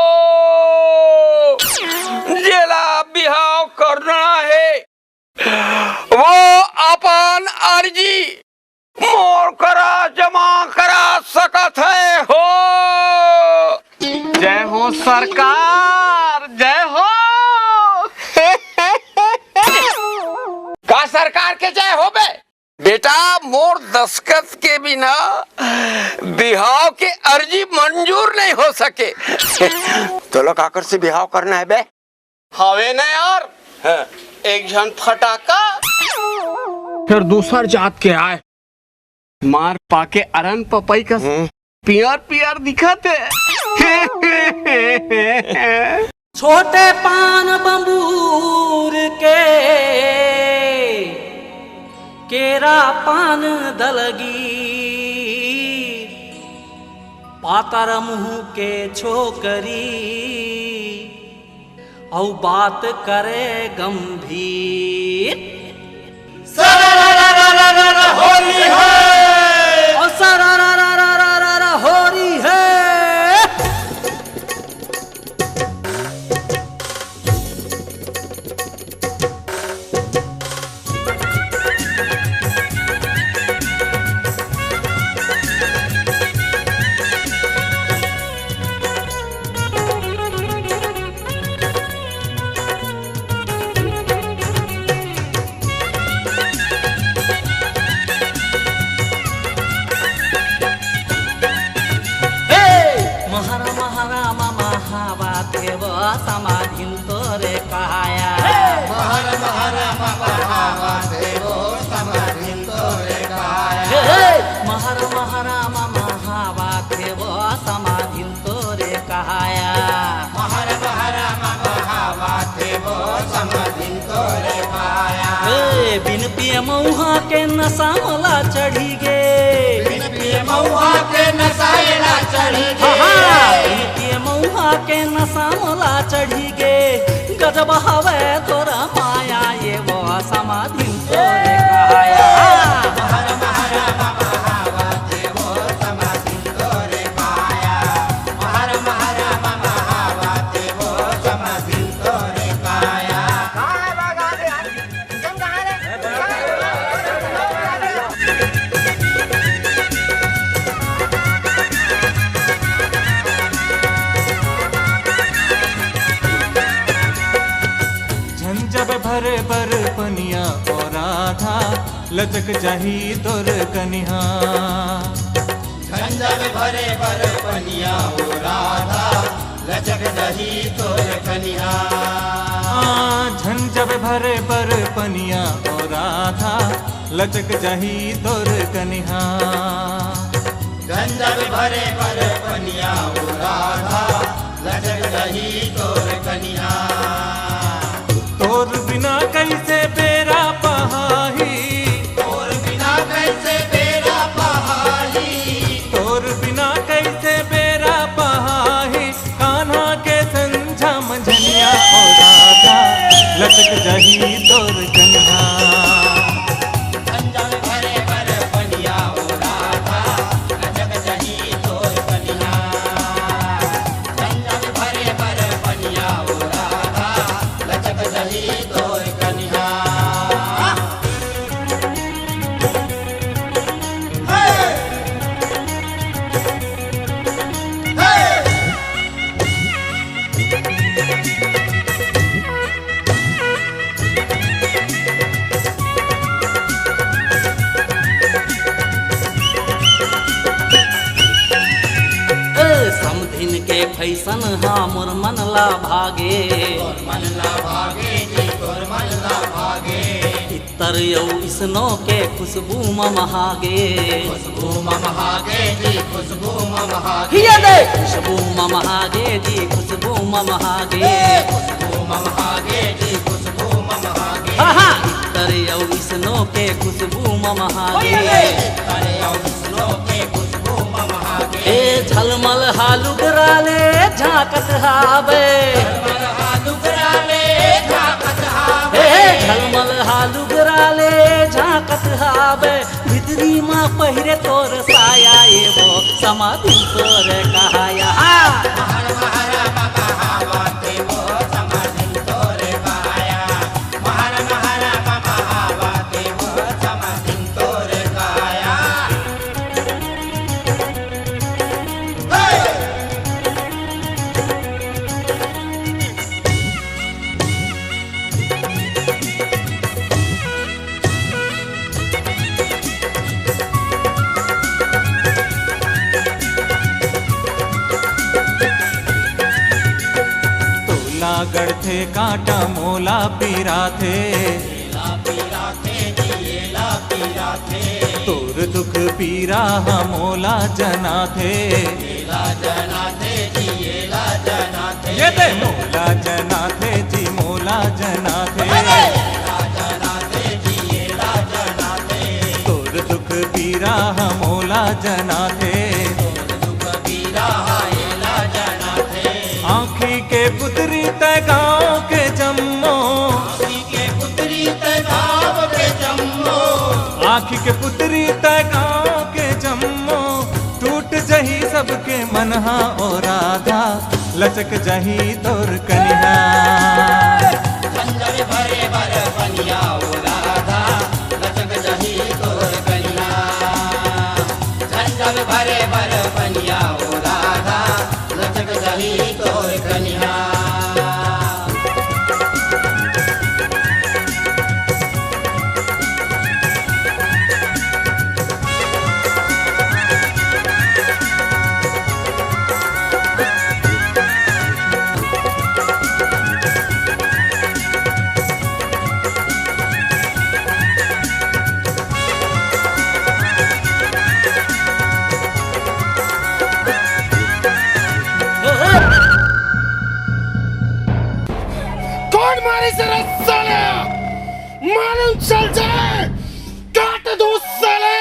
जेला बिहाव करना है वो अपन अर्जी मोर करा जमा करा सकत है हो। जय हो सरकार, जय हो। का सरकार के जय हो बे? बेटा, मोर दस्खत के बिना बिहाव के अर्जी मंजूर नहीं हो सके। तोला काकर से बिहाव करना है बे? हवे ना यार, हाँ। एक झन फटाका। फिर दूसर जात के आय। मार पाके अरन पपई कस हम्म। पियर पियर दिखत हे। छोटे पान बंबूर के केरा पान दलगी, पातर मुंह के छोकरी, अउ बात करे गंभीर। सररररररर होली है। ओ सररररररर होली है। समाधिन तोरे काया। महर महर म बहावत हे वो समाधिन तोरे काया। हे, हे, महर महर म बहावत हे वो समाधिन तोरे काया। महर महर म बहावत हे वो समाधिन तोरे काया। हे, बिन पिए मऊहा के नशा मोला चढ़ी गे। बिन पिए मऊहा के नशा एला चढ़ी गे। हाँ, हाँ, बिन पिए मऊहा के नशा मोला चढ़ी गे। गजब हवे तोर माया, ये वो समाधिन तोरे काया। महर महर म बहावत हे वो समाधिन तोरे काया। महर महर म बहावत हे वो समाधिन तोरे काया। झन जब भरे बर पनिया ओ राधा, लचक जाही तोर कनिहा। झन जब भरे बर पनिया ओ राधा, लचक जाही तोर कनिहा। आ, झन जब भरे बर पनिया ओ राधा, लचक जाही तोर कनिहा। झन जब भरे बर पनिया ओ राधा, लचक जाही तोर कनिहा। तोर बिना कइसे बेरा पहाही। तोर बिना कइसे बेरा पहाही। तोर बिना कइसे बेरा पहाही। कान्हा के संझा मंझनिया ओ राधा, लचक जाही तोर कनिहा। झन जब भरे बर पनिया ओ राधा, लचक जाही तोर कनिहा। झन जब भरे बर पनिया ओ राधा, लचक जाही तोर कनिहा। ए, समधिन के फैशन हा मोर मन ला भागे। तोर मन ला भागे जी, तोर मन ला भागे। इत्तर अउ इसनो के खुशबू ममहागे। खुशबू ममहागे जी, खुशबू ममहागे। हिया दे। खुशबू ममहागे जी, खुशबू ममहागे। ए, खुशबू ममहागे जी, खुशबू ममहागे। हाँ, हाँ। इत्तर अउ इसनो के खुशबू ममहागे। ओए, ओए। इत्तर अउ ए झलमल हा लुगरा ले झांकत हावे। ए झलमल हा लुगरा ले झांकत हावे। भितरी मा पहिरे तोर साया, ए वो समाधिन तोर कहाया। तोला गड़थे कांटा मोला पिराथे। तोर दुख पीरा हा मोला जनाथे। ये दे मोला जनाथे जी, मोला जनाथे। तोर दुख पीरा हा मोला जनाथे। आँखी के पुतरी तैं गाँव के जम्मो। आँखी के पुतरी तैं गाँव के जम्मो। टूट जही सबके मनहा ओ राधा, लचक जही तोर कनिहा। तेरा साला मालूम चल जाए, काट दो साले,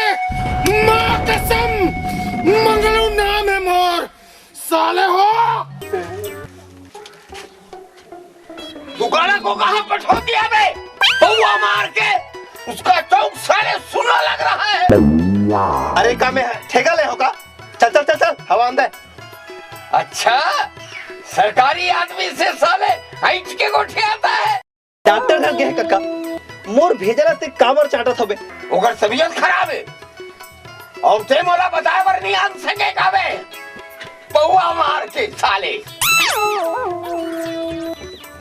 माँ कसम, मंगलू नाम है मोर, साले हो। दुकाना को कहाँ पठो दिया बे? पौवा मार के उसका चौक साले सुना लग रहा है। अरे का में ठेका ले होगा? चल चल चल चल, हवा अंदर। अच्छा, सरकारी आदमी से साले ऐंठ के गोठियाता है। डॉक्टर घर गे हे कका, मोर भेजला ते काबर चाटत हबे? ओकर तबीयत खराब है और ते मोला बताए बर नहीं आन सके काबे? पौवा मार के साले।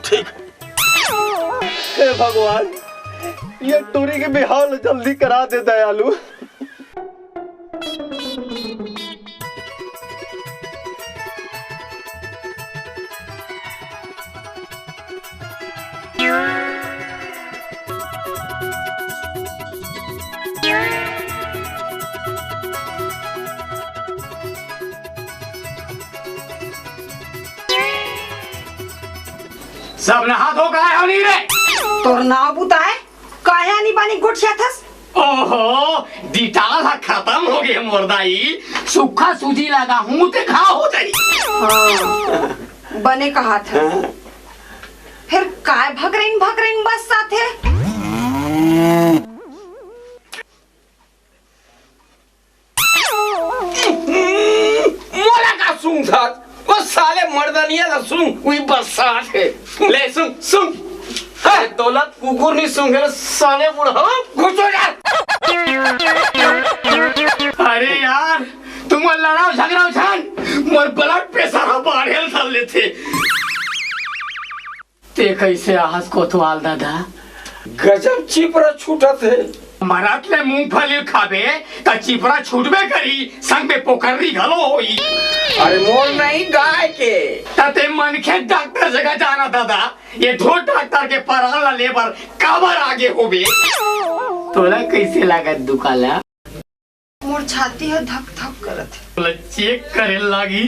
ठीक। हे भगवान, ये टूरी के बिहाव ल जल्दी करा दे दयालु। सब नहा धो के आए हो नहीं रे? तोर नाव बुताए, काहे आनी बानी गोठियाथस? ओहो, डिटाल ह खतम हो गे मोर दाई। सुक्खा सूजी लगा हूँ ते घाव हो जाई। हाँ, बने कहा था। फिर काय भकरिन भकरिन बस साथे? मोला का सूंघत? वो साले मर्दनिया ला सूंघ, वही बरसात है। ले सूंघ, सूंघ। हाँ। ये दौलत कुकुर नहीं सूंघे, साले बुढ़ऊ। घुसो जा। अरे यार, तुम लड़ाओ झगड़ाओ झन, मोर blood pressure ह बाढ़े ल धर लेथे। ते कैसे आहस कोतवाल दादा? गजब चिपरा छूटत हे। मरत ले मूंगफली खाबे, त चिपरा छूटबे करी, संग में पोकर्री घलो होई। अरे मोर नहीं, गाय के। त ते मनखे डॉक्टर जगह जाना दादा, ये ढोर डॉक्टर के परान ला लेबर काबर आगे होबे? तोला कैसे लागत दुकाला? मोर छाती ह धक धक करत हे। चेक करे लागी।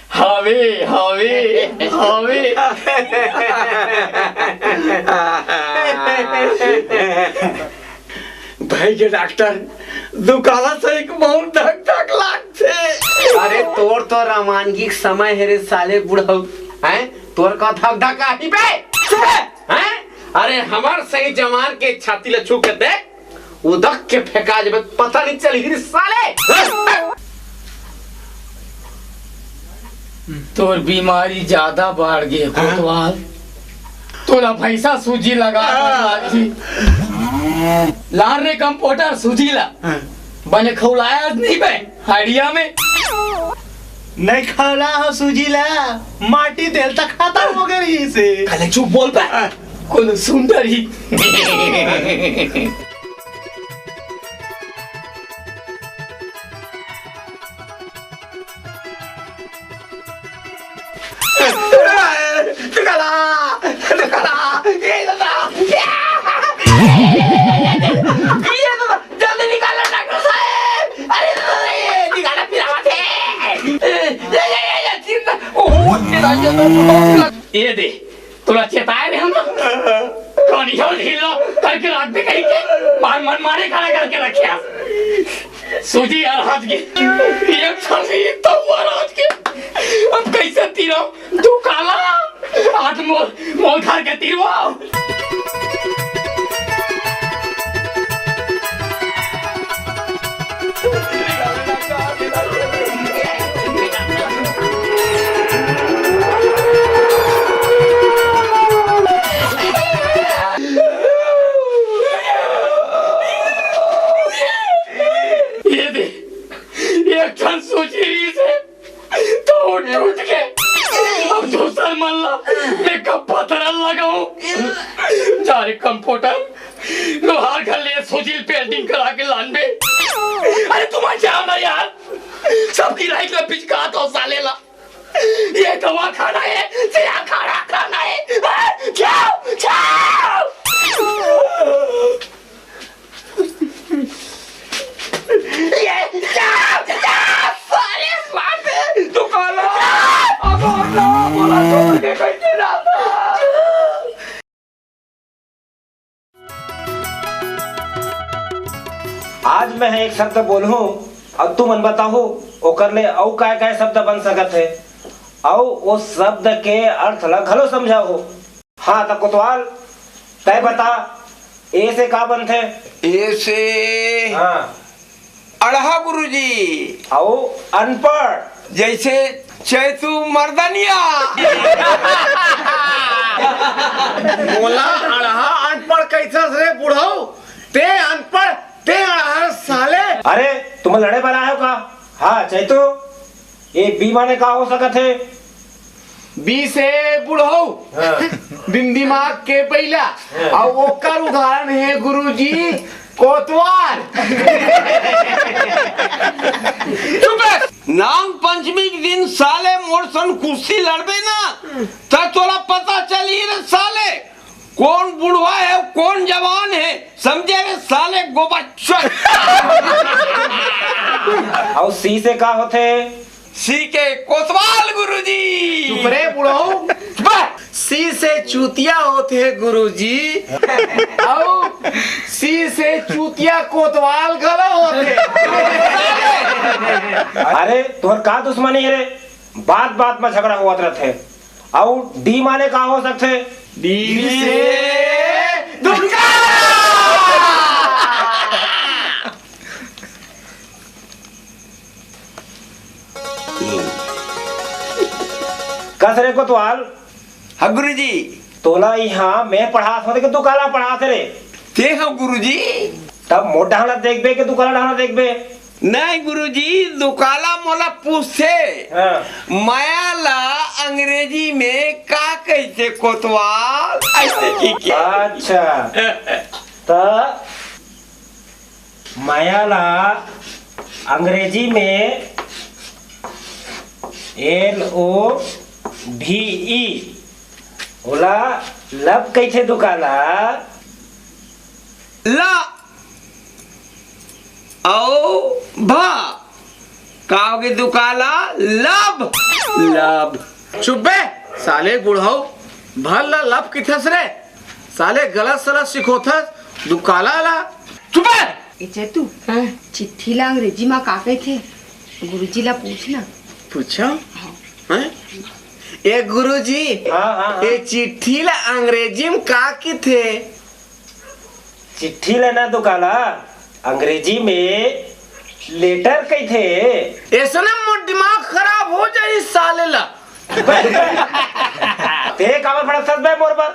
हावे, हावे, हावे। भाई के डॉक्टर, दुकाला से एक बहुत धक धक लागथे। अरे तोर तो रवानगी के समय हे रे साले बुढ़ऊ, हैं? तोर का धक धक आही बे? हैं? अरे हमर सही जवान के छाती ल छू के देख, उदक के फेंका जबे पता नहीं चलही रे साले। तोर बीमारी ज्यादा बाढ़ गे कोतवाल। तोला भैंसा सूजी लगा लागही। लान रे कंपाउंडर सूजी ला। बने खौलाया नहीं बे हड़िया में। नहीं खौला हो सूजी ला, माटी तेल तक खत्म हो गई से। कले चुप बोल बे। कोनो सुंदर ही। दुकाला, दुकाला, ये दादा, ये दादा, जल्दी निकालो डॉक्टर साहब। अरे दादा, ये निकालो, पिरावत है। ये, ये, ये, ये, चिंता, ओहो, ये दादा, ये दे। तोला चेताए रहे ना, कौन ही ढीलो करके रात में कहीं के मार मन मारे खड़ा करके रखे। सूजी यार हाथ के, ये छासी तो हुआ रात के। अब कैसे तीरो दुकाला, आज मोल मोल घर के तीरो। ये दे, एक ठन सूजी रहिस हे, तो टूट के अब दूसर मन ला मैं का पथरा लगाऊं? जा रे कंपाउंडर, लोहार घर ले सूजी पेंटिंग करा के लान बे। अरे तुम जाओ ना यार, सबकी लाइफ में पिचकात हो साले ला। ये दवाखाना है, चिड़ियाखाना नहीं है। जाओ, जाओ। ये जाओ, जाओ, साले मार दे। दुकाला, अब हम लोग बोला तो उनके कोई चिल्लाता। आज मैं एक शब्द बोलहूं अउ तुमन बताहू, ओकर ले अउ काय काय शब्द बन सकत हे, अउ ओ शब्द के अर्थ ला घलो समझाहू। हाँ, त कोतवाल, तय बता, ए से का बनथे? ए से हाँ। अड़हा गुरुजी। अउ अनपढ़? जैसे चैतू मर्दनिया। मोला अड़हा अनपढ़ कैसस रे बुढ़ऊ? ते अनपढ़, ते अड़हा साले। अरे, तुम लड़े बर आए हो का? हाँ, चैतू, ये बी माने का हो सकत हे? बी से बुढ़ऊ, हाँ। बिन दिमाग के बैला, हाँ। अउ ओकर उदाहरण हे गुरुजी, कोतवाल। चुप रह। नांग पंचमी के दिन साले मोर संग कुश्ती लड़बे ना, त तोला पता चलही रे साले। कोन बुढ़वा हे, कोन जवान हे, समझे रे साले गोबच्चन। अउ सी से का होथे? सी के कोतवाल गुरुजी। चुप रे बुढ़ऊ। बस। सी से चूतिया होथे गुरुजी। अउ सी से चूतिया कोतवाल घलो होथे। अरे, तोर का दुश्मनी हे रे? बात बात में झगड़ा होवत रथे। अउ डी माने का हो सकथे? डी से दुकाला। कस रे कोतवाल? हाँ गुरुजी। तोला इहाँ मैं पढ़ात हों के दुकाला पढ़ात रे? ते हो गुरुजी। तब मोर डहना देखबे के दुकाला डहना देखबे? नहीं गुरुजी, दुकाला मोला पूछथे, हाँ। मया ला अंग्रेजी में का कहिथे कोतवाल? ऐसे की क्या? अच्छा, त मया ला अंग्रेजी में एल ओ भी ई, ओला लब कहिथे दुकाला। ला अउ भा। का होगे दुकाला? लब। लब। चुप बे, साले बुढ़ऊ, भा ला लब किथस रे? साले गलत सलत सिखोथस, दुकाला ला। चुप बे। ए चेतू, हाँ? चिट्ठी ला अंग्रेजी मा का कहिथे? गुरुजी ला पूछ ना। पूछो? हाँ। हैं? ए गुरुजी, हाँ, हाँ, हाँ। ए चिट्ठी ला अंग्रेजी में का किथे? चिट्ठी ला ना दुकाला, अंग्रेजी में लेटर कहिथे। ऐसे ना मोर दिमाग खराब हो जाही साले ला। ते काबर भड़कथस बे मोर बर?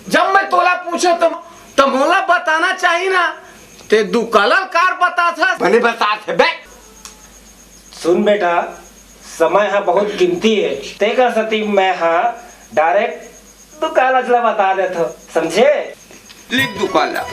जब मैं तोला पूछो तो, तो मोला बताना चाही ना, ते दुकाला कार बताथस। बने बताथे बे। सुन बेटा, समय ह बहुत कीमती हे, तेकर सेती मैं ह direct दुकालच ला बता देथव, समझे? लिख दुकाला।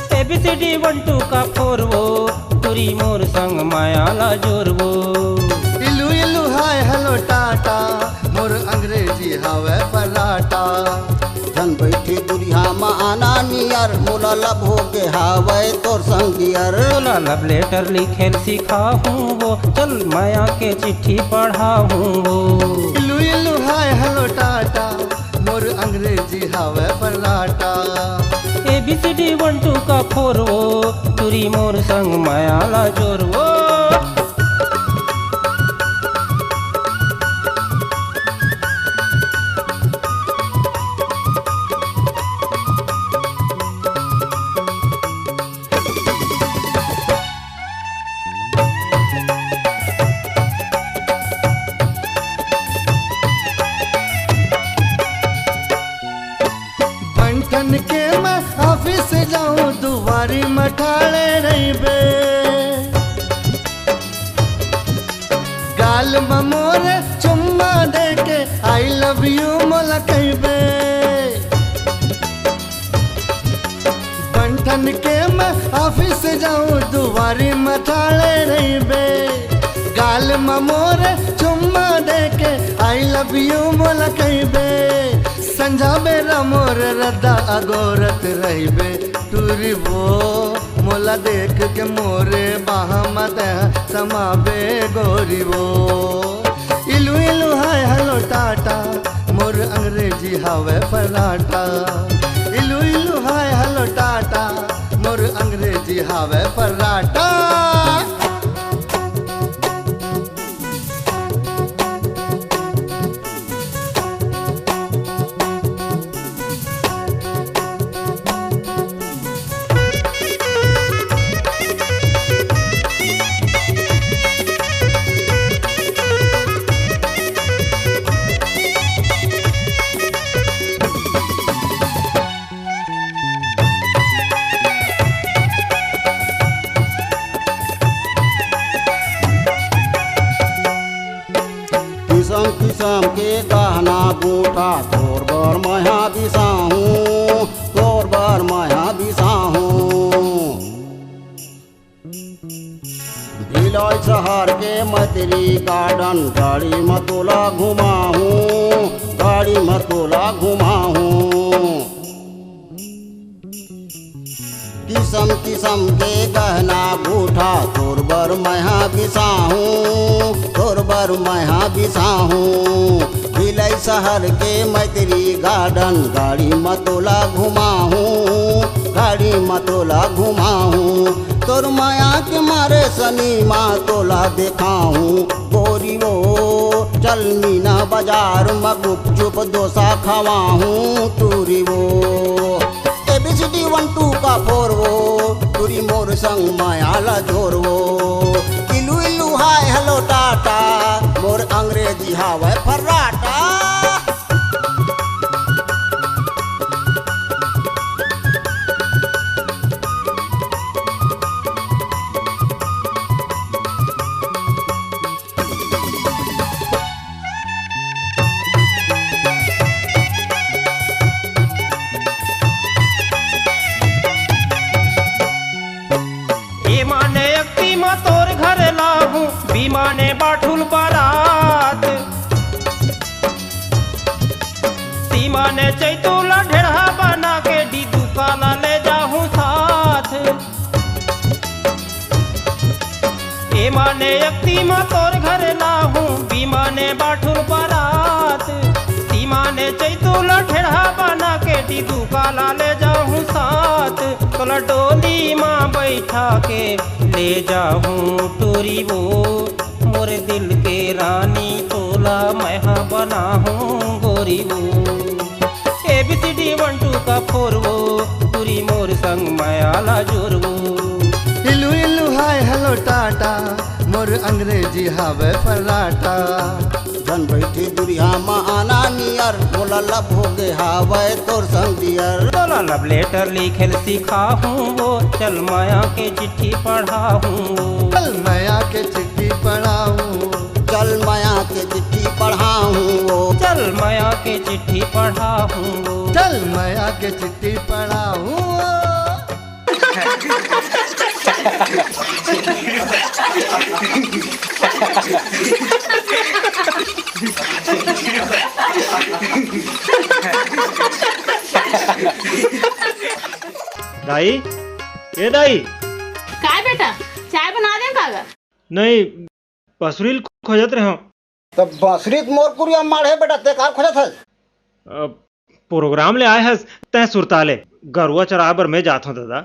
ए B C D one two का फोर वो, टुरी मोर संग माया ला जोर वो। इलू इलू हाय हेलो टाटा, मोर अंग्रेजी हावय पराठा। झन बइठे दुरिहा म आना नियर, मोला लब होगे हावय तोर संग डियर। तोला लब लेटर लिखेल सिखाहूँ वो, चल माया के चिट्ठी पढ़ाहूँ वो। इलू इलू हाय हेलो टाटा, मोर अंग्रेजी हावय paratha. A B C D one two का फोर वो, टुरी मोर संग माया ला जोर वो। मठाले रहिबे। गाल म मोरे चुम्मा देके I love you मोला कहिबे। बंठन के मैं ऑफिस जाऊं, दुवारी मठाले रहिबे। गाल म मोरे चुम्मा देके I love you मोला कहिबे। संझा बेरा मोर रद्दा अगोरत रहिबे। टूरी वो मोला देख के मोरे बाह म तैं समाबे गोरी वो। इलू इलू हाय हेलो टाटा, मोर अंग्रेजी हावय फर्राटा। इलू इलू हाय हेलो टाटा, मोर अंग्रेजी हावय फर्राटा। किसम किसम के गहना गूंठा तोर बर मया बिसाहूं, तोर बर मया बिसाहूं। भिलाई शहर के मैत्री गार्डन गाड़ी म तोला घुमाहूं, गाड़ी म तोला घुमाहूं। किसम किसम के गहना गूंठा तोर बर मया बिसाहूं, तोर बर मया बिसाहूं। भिलाई शहर के मैत्री गार्डन गाड़ी म तोला घुमाहूं, गाड़ी म तोला घुमाहूं। तोर मया के मारे सनीमा तोला देखाहूं गोरी वो। चल मीना बाजार म गुपचुप डोसा खवाहूं टूरी वो। A B C D one two का four वो, टूरी मोर संग मया ला जोर वो। इलू इलू हाय हेलो टाटा, मोर अंग्रेजी हावय फर्राटा। ए माने अक्ति म तोर घर लाहूं, बी माने बाठुल बरात। सी माने चैतू ला ढेढ़ा बना के डीदू काला ले जाहूं साथ। ए माने अक्ति म तोर घर लाहूं, बी माने बाठुल बरात। सी माने चैतू ला ढेढ़ा बना के डीदू काला ले जाहूं साथ। तोला डोली म बैठा के ले जाहूं टूरी वो। मोर दिल के रानी तोला मैं हा बनाहूं गोरी वो। A B C D one two का four वो, टूरी मोर संग मया ला जोर वो। इलू इलू हाय हेलो टाटा, मोर अंग्रेजी हावय फर्राटा। झन बइठे दुरिहा म आना नियर, मोला लब होगे हावय तोर संग डियर। तोला love letter लिखे ल सिखाहूं वो, चल मया के चिट्ठी पढ़ाहूं वो। चल मया के चिट्ठी पढ़ाहूं। चल मया के चिट्ठी पढ़ाहूं वो। चल मया के चिट्ठी पढ़ाहूं वो। चल मया के चिट्ठी पढ़ाहूं वो। दाई, ए दाई। काय बेटा, चाय बना दे का गा? नहीं, बसुरी ल खोजत रहेंव। त बसुरी त मोर कुरिया माढ़े बेटा, ते काबर खोजत हस? अ, प्रोग्राम ले आए हस, तैं सुरता ले। गरुवा चराए बर मैं जात हंव ददा।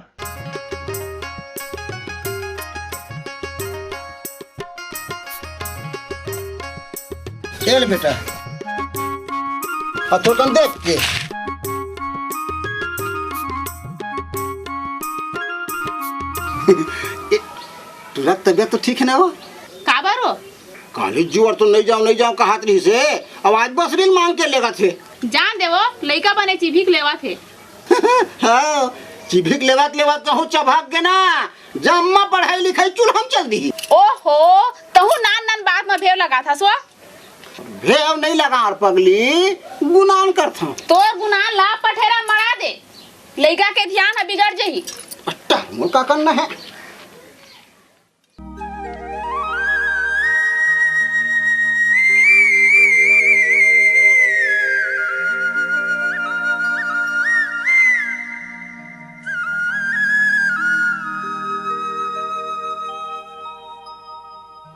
ए ले बेटा, अब थोकन देख के। ए, तोर तबियत तो ठीक हे ना वो? काबर वो? काली जुवर तो नहीं जांव, नहीं जांव कहत रहिस हे, अब आज बसुरी ल मांग के लेगत हे। जान दे वो, लइका बने चिभिक लेवत हे। हाँ, टीवी के लेवत लेवत कहूँ चभाक गे ना, जम्मा पढ़ाई लिखाई चूल्हा म चल दिही। ओहो, तहूँ नान नान बात म भेव लगाथस वो। भेव नइ लगांव पगली, गुनान करथंव। तोर गुनान ला पठेरा मड़ा दे, लइका के धियान ह बिगड़ जही। अट्टा, मोर का करना हे?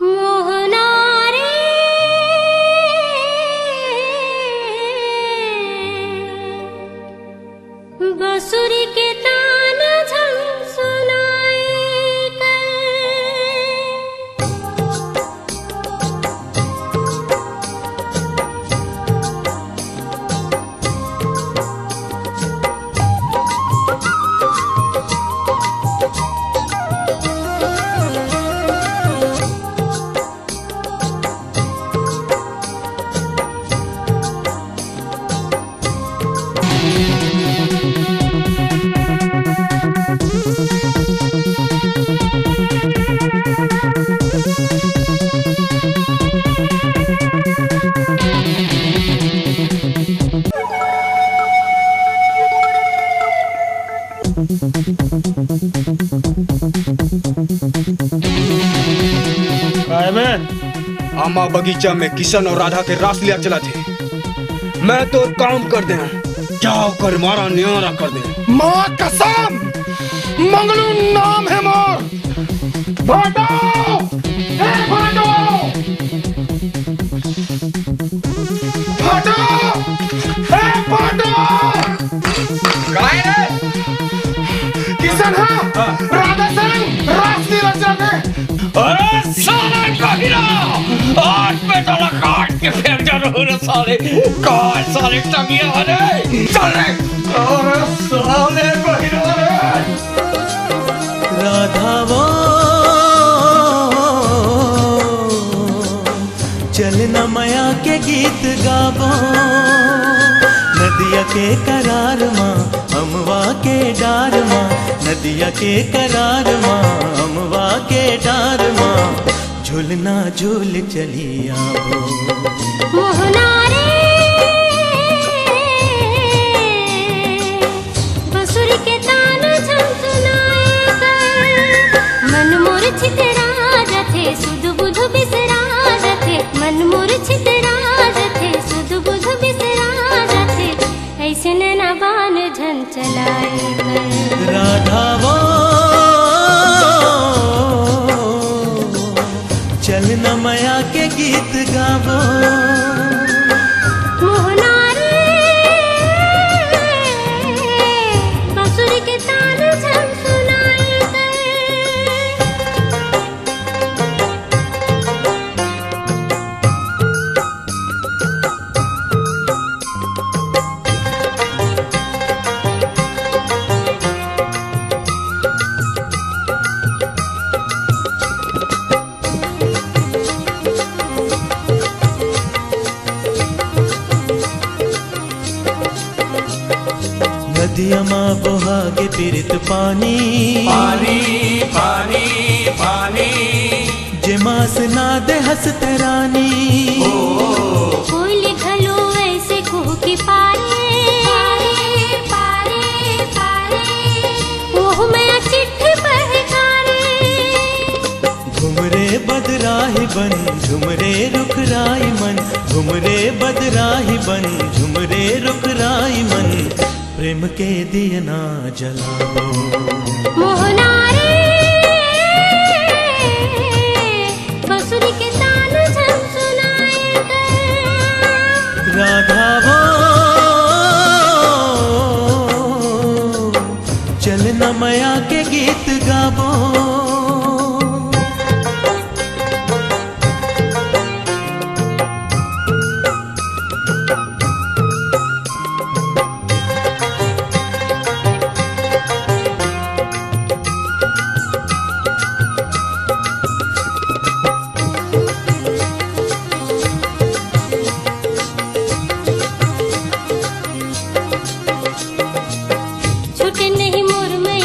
मोहना रे, बंसुरी के तान झन सुनाए कर। काय में? आमा बगीचा में किशन अउ राधा के रासलीला चलत हे। मैं तो काम कर दे, जाव कर मारा नियारा कर दे। माँ कसम, मंगलू नाम हे मोर। भाटो! ए भाटो! भाटो! ए भाटो! काय रे? किशन हा? हाँ। राधा संग रासलीला चल रहे। अरे साले बहिरा! आज मैं तोला काट के फेंक डालूं रे साले। काय साले टंगिया रे? चल रे। अरे साले बहिरा रे! राधा वो, चल न मया के गीत गाबो, नदिया के करार मा, अमवा के डार मा, नदिया के करार मा, अमवा के डार मा, झूलना झूल चली आबो। मोहना रे, बंसुरी के तान झन सुनाए कर। मन मोर छितरा जथे, सुध बुध बिसरा जथे। मन मोर छितरा जथे, सुध बुध बिसरा जथे। अइसे नैना बान झन चलाए कर। राधा वो, चल न मया के गीत गाबो। मोहना रे, बंसुरी के तान झन सुनाए कर। नदिया मा बोहागे पिरित पानी, पानी, पानी, पानी। जे मास ना दे हंसत रानी। कोयल घलो ऐसे कुहकी पारे, पारे, पारे, पारे। ओह मया चिट्ठी पढ़ कारे। घुमरे बदराही बन, झुमरे रुखराई मन, घुमरे बदराही बन, झुमरे रुखराई मन, प्रेम के दियना जलाबो। मोहना रे, बंसुरी के तान झन सुनाए कर। राधा वो, चल न मया के गीत गाबो। छूटे नहीं मोर में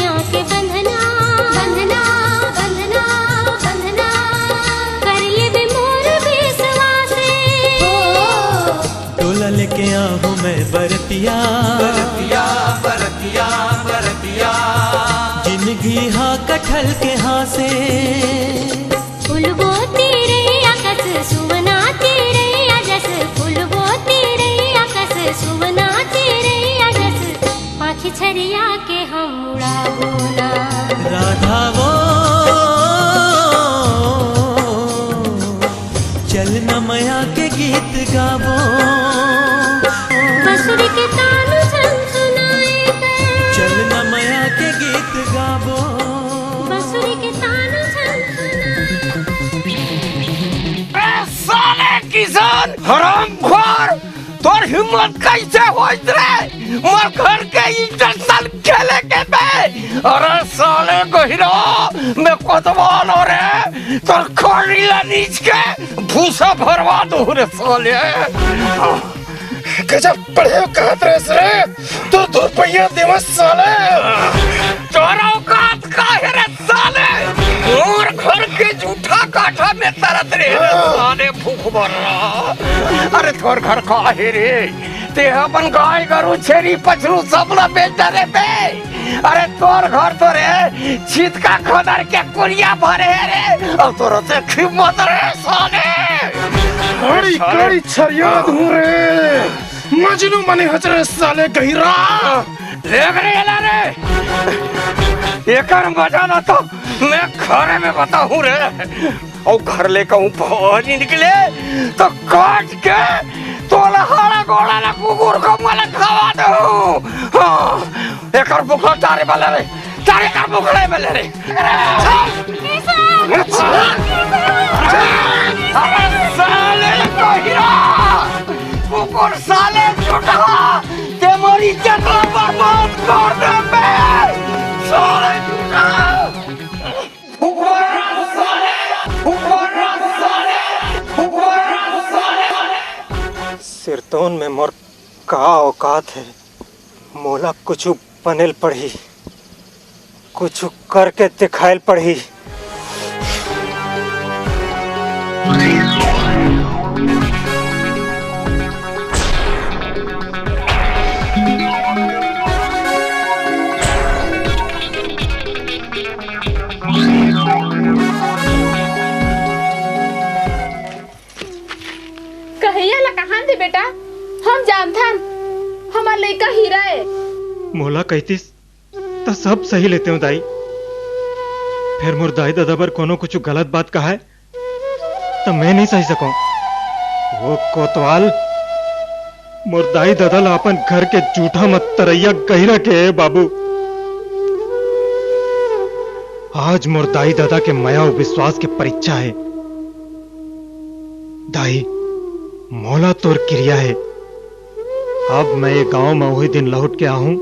बरतिया, बरतिया, बरतिया। जिनगी हा कटहल के हाँसे। फूलबो तिरैया कस, सुवना तिरैया जस, फूलबो तिरैया कस, सुवना तिरैया जस, पाँखी छरिया के हम उड़ाबो ना। राधा वो, चल न मया के गीत गाबो। बंसुरी के तान झन सुनाए के। चल न मया के गीत गाबो। बंसुरी के तान झन सुनाए के। ए साले किसान, हरामखोर, तोर हिम्मत कैसे होइत रे? मोर घर के इज्जत सन खेले के बे? अरे साले गहिरा, मैं कोतवाल हो रे, तोर खोरी ला नीच के भूसा भरवा दूँ रे साले। गजब पढ़े हो कहत रहे रे, तोर दो रुपया देवस साले। तोर औकात का है रे साले? मोर घर के जूठा काठा में तरत रहे रे साले भूख मर रहा। अरे तोर घर का है रे? ते अपन गाय गरु छेरी पछरू सब ला बेच डरे बे। अरे तोर घर तो रे छितका खोदर के कुरिया भरे है रे। अब तोर से हिम्मत रे साले। कड़ी साले। कड़ी छरिया दूँ रे। मजनू मने हच रे साले गहिरा। देख रे एला रे। एकर मजा ना तो मैं घरे में बताहूँ रे। अउ घर ले कहूँ बाहर ही निकले तो काट के तोला हाड़ा गोड़ा ला कुकुर को मला खवा दूँ। हाँ, एकर बुखला तारे वाला रे, तारे कर बुखले वाला रे। अरे साले को हीरा, कुकुर साले चुटा, ते मोरी चटला बर्बाद कर दे बे, साले चुटा। सिरतोन में मोर का औकात है? मोला कुछु बनेल पड़ही, कुछु करके दिखाएल पड़ही। कहिया ला कहान दे बेटा, हम जानथन, हमर लइका हीरा ए। मोला कहितिस त सब सही लेतेंव दाई, फेर मोर दाई ददा बर कोनो कुछु गलत बात कहाय त मैं नइ सही सकंव। वो कोतवाल मोर दाई ददा ला अपन घर के जूठा म तरइया गहिरा के हे बाबू। आज मोर दाई ददा के मया अउ विश्वास के परीक्षा हे। दाई, मोला तोर किरिया हे, अब मैं ये गांव म उही दिन लहुट के आहूं,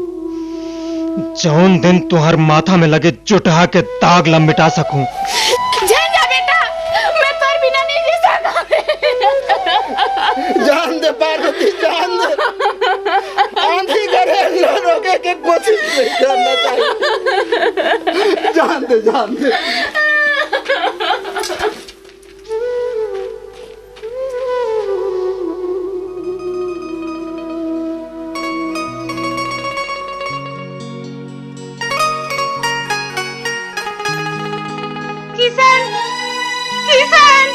जउन दिन तुंहर माथा में लगे जुटहा के दाग ला मिटा सकूं। झन जा बेटा, मैं तोर बिना नइ जी सकंव। जान दे पार्वती, जान दे। आंधी गरेर ला रोके के कोशिश नइ करना चाहिए। जान दे, जान दे। किशन, किशन।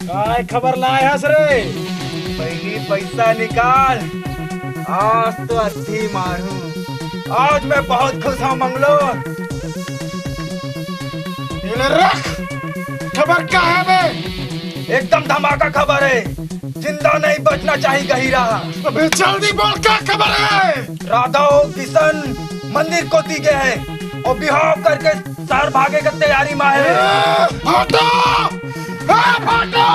काय खबर लाय हस रे? पहिली पइसा निकाल, आज तो अद्धी मारहूं। आज मैं बहुत खुश हूं मंगलू। ये ले रख। खबर का हे बे? एकदम धमाका खबर हे। जिंदा नहीं बचना चाहिए गहिरा। अबे जल्दी बोल, का खबर हे? राधा अउ किशन मंदिर कोती गे हे अउ बिहाव करके शहर भागे के तैयारी म हे। ए, हटो! ए, हटो!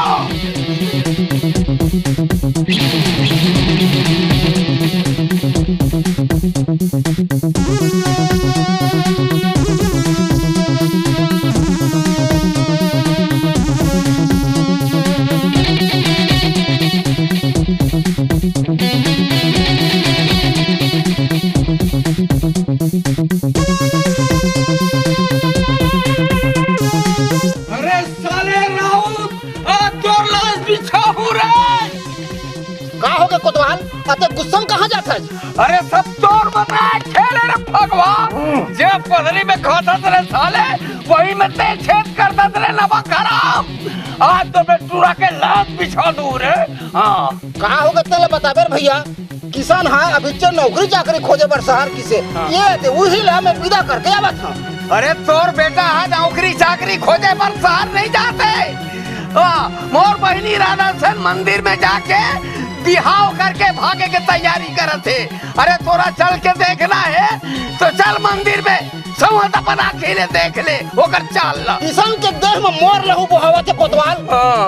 जे पथरी में खाथस रे साले, वही में ते छेद कर दस रे नवा खराब। आज तो मैं टूरा के लात बिछा दूं रे। हाँ। का होगे तेला बताबे रे भैया, किसन हा अभी नौकरी चाकरी खोजे बर शहर गिसे। हाँ। ये ते उही ला मैं विदा करके आवत हंव। अरे तोर बेटा हा नौकरी चाकरी खोजे बर शहर नहीं जात हे। हाँ, मोर बहिनी राधा सन मंदिर में जाके बिहाव करके भागे के तैयारी करत हे। अरे तोला चल के देखना हे तो चल मंदिर में, संवत अपन आँखी ले देख ले ओकर चाल ला। किसन के देह में मोर लहू बोहावत हे कोतवाल। हाँ।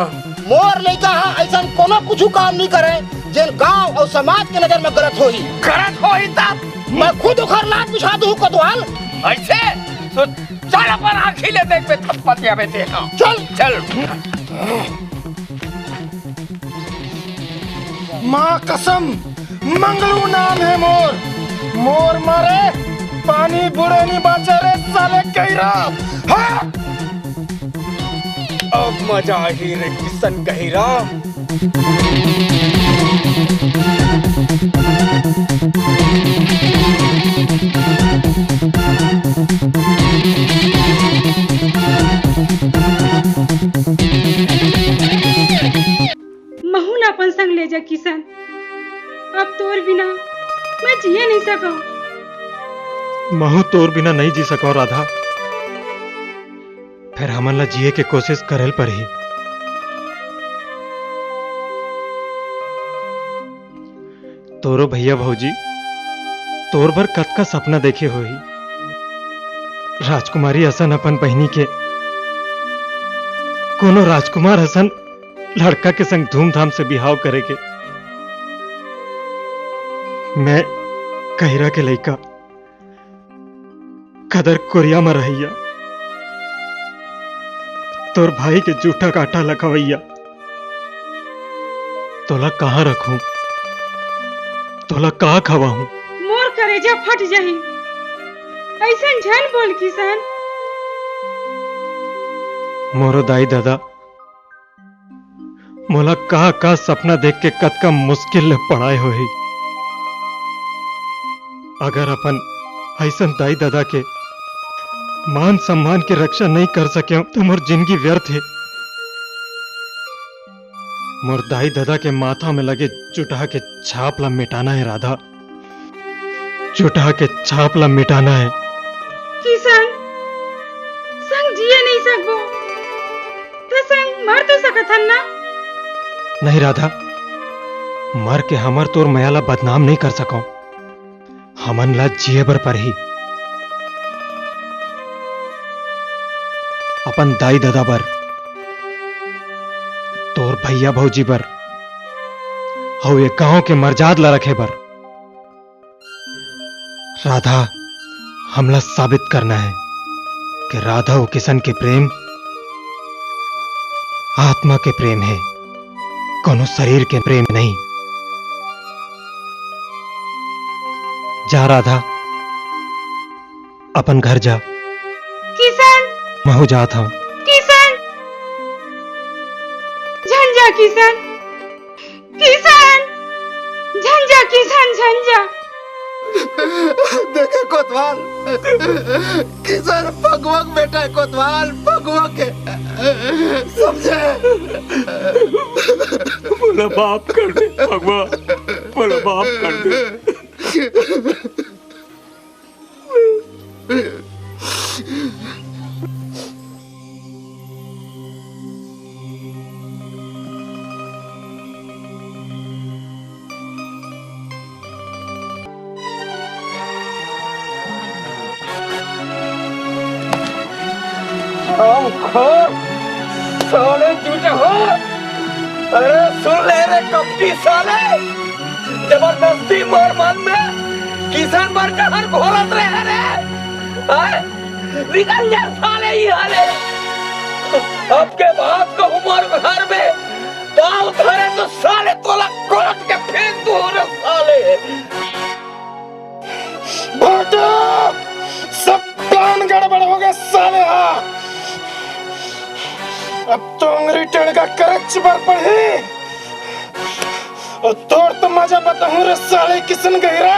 मोर लइका हा अइसन कोनो कुछु काम नइ करे, जेन गांव अउ समाज के नजर में गलत होही। गलत होही तब? मैं खुद ओकर लात बिछा दूं कोतवाल। अइसे? तो चल अपन आँखी ले देखबे, थपथपियाबे तें हा। चल। चल। माँ कसम, मंगलू नाम हे मोर। मोर मारे पानी बुड़े नी बाँचे रे साले गहिरा। हाँ! अब मजा आही रे किसन गहिरा। महू ला अपन संग ले जा किसन, अब तोर बिना मैं जिए नहीं सकंव। महू तोर बिना नहीं जी सकंव राधा, फेर हमन ला जिए के कोशिश करे ल परही। तोरो भैया भौजी तोर बर कतका सपना देखे होही, राजकुमारी असन अपन बहिनी के, कोनो राजकुमार असन लड़का के संग धूमधाम से बिहाव करे के। मैं गहिरा के लइका, खदर कोरिया म रहइया, तोर भाई के जूठा कांटा ल खवइया, तोला कहाँ रखूं, तोला का खवाहूं? मोर करेजा फट जाही, अइसन झन बोल किसन। मोरो दाई ददा मोला का का सपना देख के कतका मुश्किल ले पढ़ाए होही। अगर अपन अइसन दाई ददा के मान सम्मान के रक्षा नहीं कर सकेंव, तो मोर जिंदगी व्यर्थ हे। मोर दाई ददा के माथा में लगे चुटहा के छाप ला मिटाना हे राधा, चुटहा के छाप ला मिटाना हे। किसन, संग जिए नहीं सकबो, त संग मर तो सकत हन ना? नहीं राधा, मर के हमर तोर मया ला बदनाम नहीं कर सकंव। हमन ला जिए बर परही। अपन दाई ददा बर, तोर भैया भौजी बर, अउ ये गांव के मरजाद ला रखे बर। राधा, हमला साबित करना हे कि राधा अउ किसन के प्रेम आत्मा के प्रेम हे, कोनो शरीर के प्रेम नहीं। जा राधा, अपन घर जा। किसन! महू जात हंव। किसन! झन जा किसन! किसन! झन जा किसन, झन जा। देखे कोतवाल, किसन फगुआ के बेटा हे कोतवाल, फगुआ के। समझे? मोला माफ कर दे फगुआ, मोला माफ कर दे। हरामखोर, साले जूठा हो। अरे सुन ले रे कपटी साले, जबरदस्ती मोर मन में किसन बर जहर घोलत रहे रे। आय, निकल जा साले इहाँ ले। अब के बाद कहूँ मोर घर में पाँव धरे तो साले तोला काट के फेंक दूँ रे साले। भाटा, सब plan गड़बड़ हो गे साले हा। अब तो अंगरी टेड़गा करच बर पड़ही। अउ तोर तो मजा बताहूँ रे साले किसन गहिरा।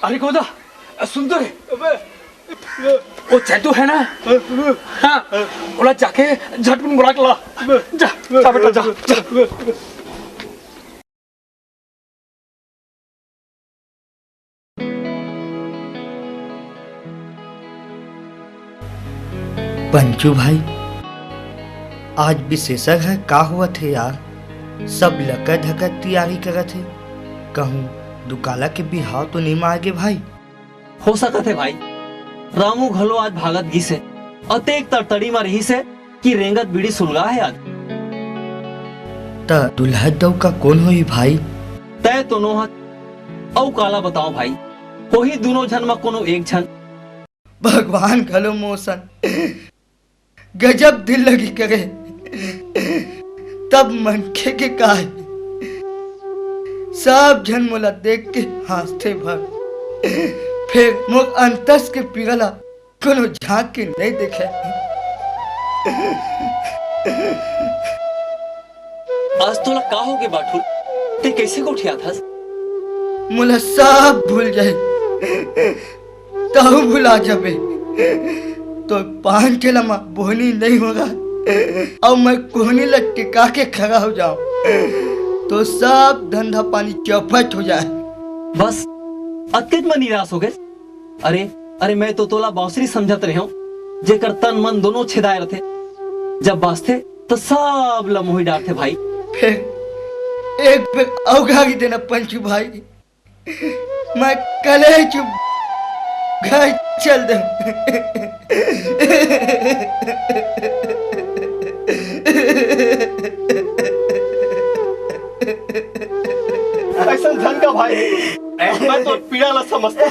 अरे गोदा, सुन तो रे। वो चैतू है ना? हाँ, ओला जाके झटकुन बुला के ला। जा, जा बेटा, जा, जा। पंचू भाई, आज विशेषर है, का हुआ थे यार? सब लकर धकर तैयारी करत हे। कहूँ दुकाला के बिहाव तो नहीं मार गे भाई? हो सकत हे भाई, रामू घलो आज भागत गिस हे। अतेक तड़तड़ी म रिहिस हे कि रेंगत बीड़ी सुलगा हे आज। त दुल्हा दऊ का कोन होही भाई? तय तो नोहत, अऊ काला बताओ भाई, होही दुनों झन म कोनो एक झन। भगवान घलो मोसन। गजब दिल लगी करे, तब मनखे के काय। सब झन मोला देख के हाँसथे भर, फेर मोर अंतस के पीरा ला कोनो झांक के नहीं देखे। आज तोला का होगे बाठुल? ते कैसे गोठियाथस? मोला सब भूल जाए। तहु भुला जबे। तो पान के लमा बोहनी नहीं होगा, अउ मैं कोहनी ला टिका के खड़ा हो जाऊं, तो सब धंधा पानी चौपट हो जाए। बस अतकेच म निराश हो गए। अरे, अरे, मैं तो तोला बांसुरी समझत रहे हूँ, जेकर तन मन दोनों छेदाए रथे, जब बाजथे तो सब ल मोही डारथे भाई। फिर एक बेर अउ गारी देना पंचू भाई। मैं कले चुप घर चल दे। ऐसा झन का भाई, मैं तो पीड़ा ला समझता।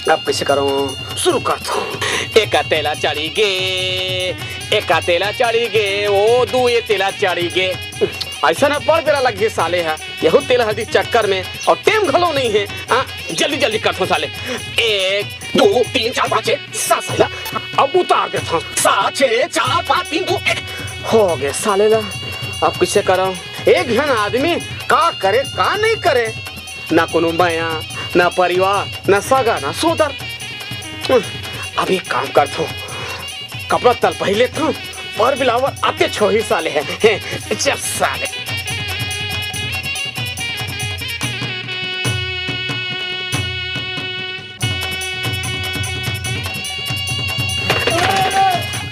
अब कइसे करंव? शुरू करथंव। एका तेला चढ़ी गे, एका तेला चढ़ी गे, ओ दू ए तेला चढ़ी गे। अइसन अब्बड़ बेरा लग गे साले ह, यहू तेल हल्दी चक्कर में, अउ टेम घलो नइ हे। हाँ, जल्दी जल्दी करथंव साले। एक, दू, तीन, चार, पाँच, छः, सात, सात ला। अब उतार देथंव। सात, छः, चार, पाँच, तीन, दू, एक। हो गे साले ला। अब कइसे करंव? एक झन आदमी का करे, का नइ करे? ना कोनो मया, ना परिवार, ना सगा, ना सोदर। अब एक काम करथंव, कपड़ा तल पहिर लेथंव, अउ बिलावर आते छोही साले हे। हे, चल साले।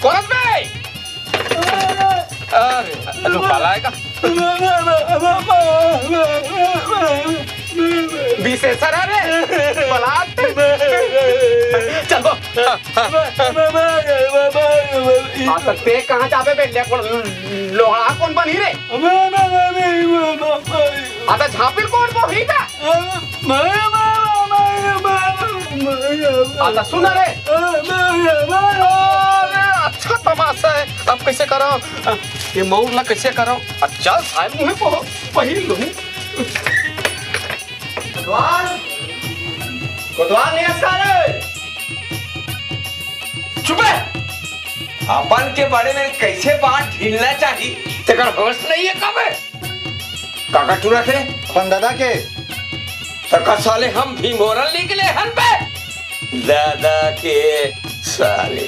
कोरस बे! अरे, रुपाला आएगा। विशेषर अरे, पलाट। चल वो। हाँ, तो ते कहाँ जाबे बे? ले, कोन लोहड़ा कोन बनही रे? हाँ, तो झांपिल कोन बोही बे? हाँ, तो सुन रे। अरे, अच्छा तमाशा हे। अब कइसे करंव? ये मऊर ला कइसे करंव? अच्छा, साले मुँहे पो पहिर लूँ। कोतवाल, कोतवाल नहीं हस का रे? चुप बे। अपन के बड़े में कइसे बात ढीलना चाही, तेकर होश नइ हे का बे? काकर टूरत हे? अपन ददा के। त का साले हम भीमोरन निकले हन बे? ददा के साले।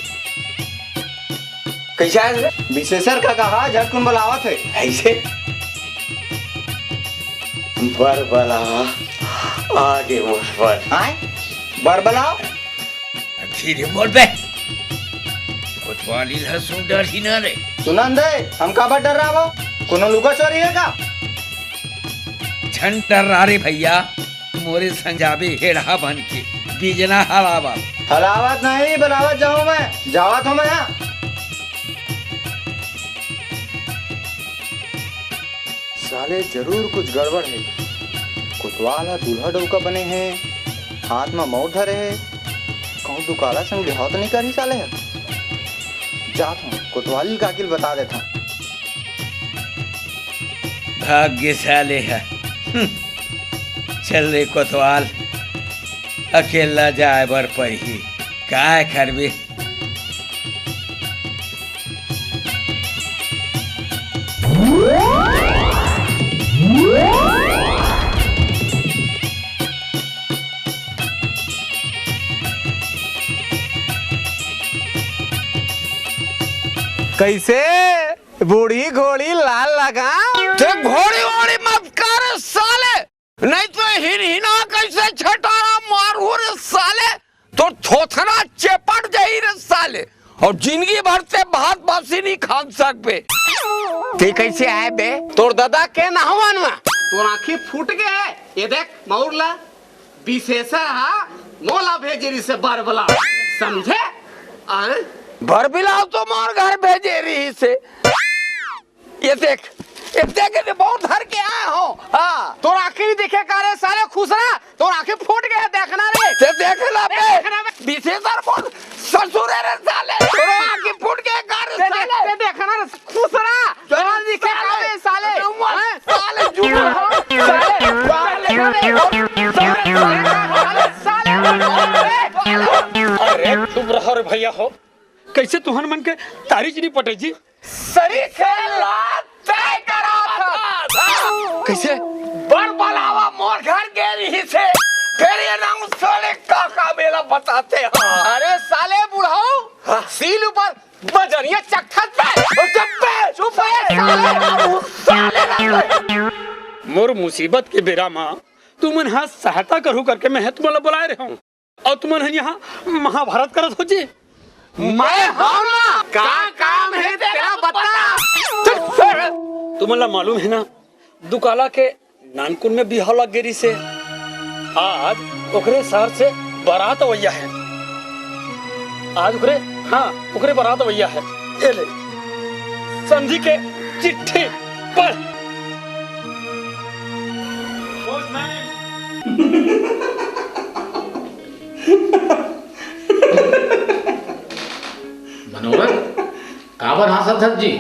कइसे आय रे? विशेषर का कहा झटकुन बलावत हे। अइसे? बर बला, आगे मोर बर। आय? बर बलाव? धीरे बोल बे। कोतवाली ल सुन डरही ना रे। सुनन दे, हम काबर डर्राबो? कोनो लुका चोरी हे का? झन डर्रा रे भइया, मोरे संग जाबे हेड़हा बन के, बिजना हलावा। हलावत नहीं, बलावत जाहूं मैं, जावत हंव मैं। साले जरूर कुछ गड़बड़ हे। कोतवाल ह दूल्हा डउका बने हे, हाथ म मउर धरे हे। कहूं दुकाला संग बिहाव तो नइ करही साले ह? जात हंव, कोतवाली ल काकी ल बता देथंव। भाग गे साले ह। हम्म। चल रे कोतवाल, अकेल्ला जाए बर परही। काय करबे? कइसे? बूढ़ी घोड़ी लाल लगाम? ते घोड़ी वोड़ी मत कर साले, नहीं तो हिनहिना कइसे छटारा मारहूं रे साले, तोर थोथना चेपट जाही रे साले, अउ जिनगी भर ते भात बासी नइ खा सकबे। ते कइसे आए बे? तोर ददा के नहवा म। तोर आँखी फूट गे हे। ये देख मउर ला, बिसेसर हा मोला भेजे रिहिसे बरबला, समझे? आय? बरबला तो मोर घर भेजे रिहिसे। ये देख, ये देख, ये बहुत धर के आए हों। हाँ। तोर आँखी नइ दिखे का रे साले खुसरा? तोर आँखी फूट गे हे, देखना रे। ते देख ला बे, देखना बे। बिसेसर मोर ससुर हे रे साले। तोर आँखी फूट गे हे का रे ते देख, साले? ते देखना रे खुसरा। तोर आँखी दिखे का रे साले? हैं? साले, चुप रहो। साले, साले, साले, साले, साले। अरे चुप रहो रे भइया हो, कइसे तुहन मन के तारी च नइ पटे जी? सरी से लात तय करा था। कइसे? बरबलावा मोर घर गे रिहिसे, फेर ये नाम साले का का मेला बताते हैं। अरे साले बुढ़ऊ, हाँ। सील ऊपर बजरिया चक्खत पे। ओ चुप बे, चुप बे साले, साले ना। मोर मुसीबत के बेरा म तुमन हा सहायता करहू करके मैं तुमन ला बुलाए रहे हूँ। अउ तुमन ह इहाँ महाभारत करत हो जी? मैं हव ना, का काम हे तेला बता। चल, सर। तुमन ला मालूम हे ना, दुकाला के नानकुन में बिहाव लग गे रिहिसे। आज ओकरे शहर से बारात अवइया हे। आज ओकरे, हाँ, ओकरे बारात अवइया हे। ये ले, संधि के चिट्ठी पढ़। मनोहर, काबर हाँसत हस जी?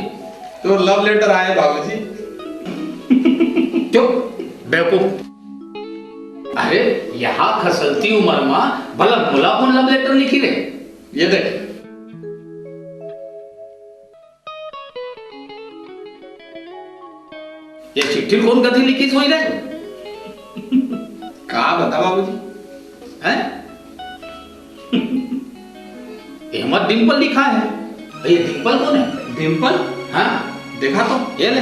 तोर love letter आए बाबूजी। चुप, बेवकूफ। अरे, यहाँ खसलती उमर मा भला मोला कोन love letter लिखही रे? ये देख। ये चिट्ठी कोन कती लिखिस होही रे? का बता बाबूजी? हैं? एमा डिम्पल लिखा हे। ये डिम्पल कोन हे? डिम्पल? हाँ। देखा तो। ये ले।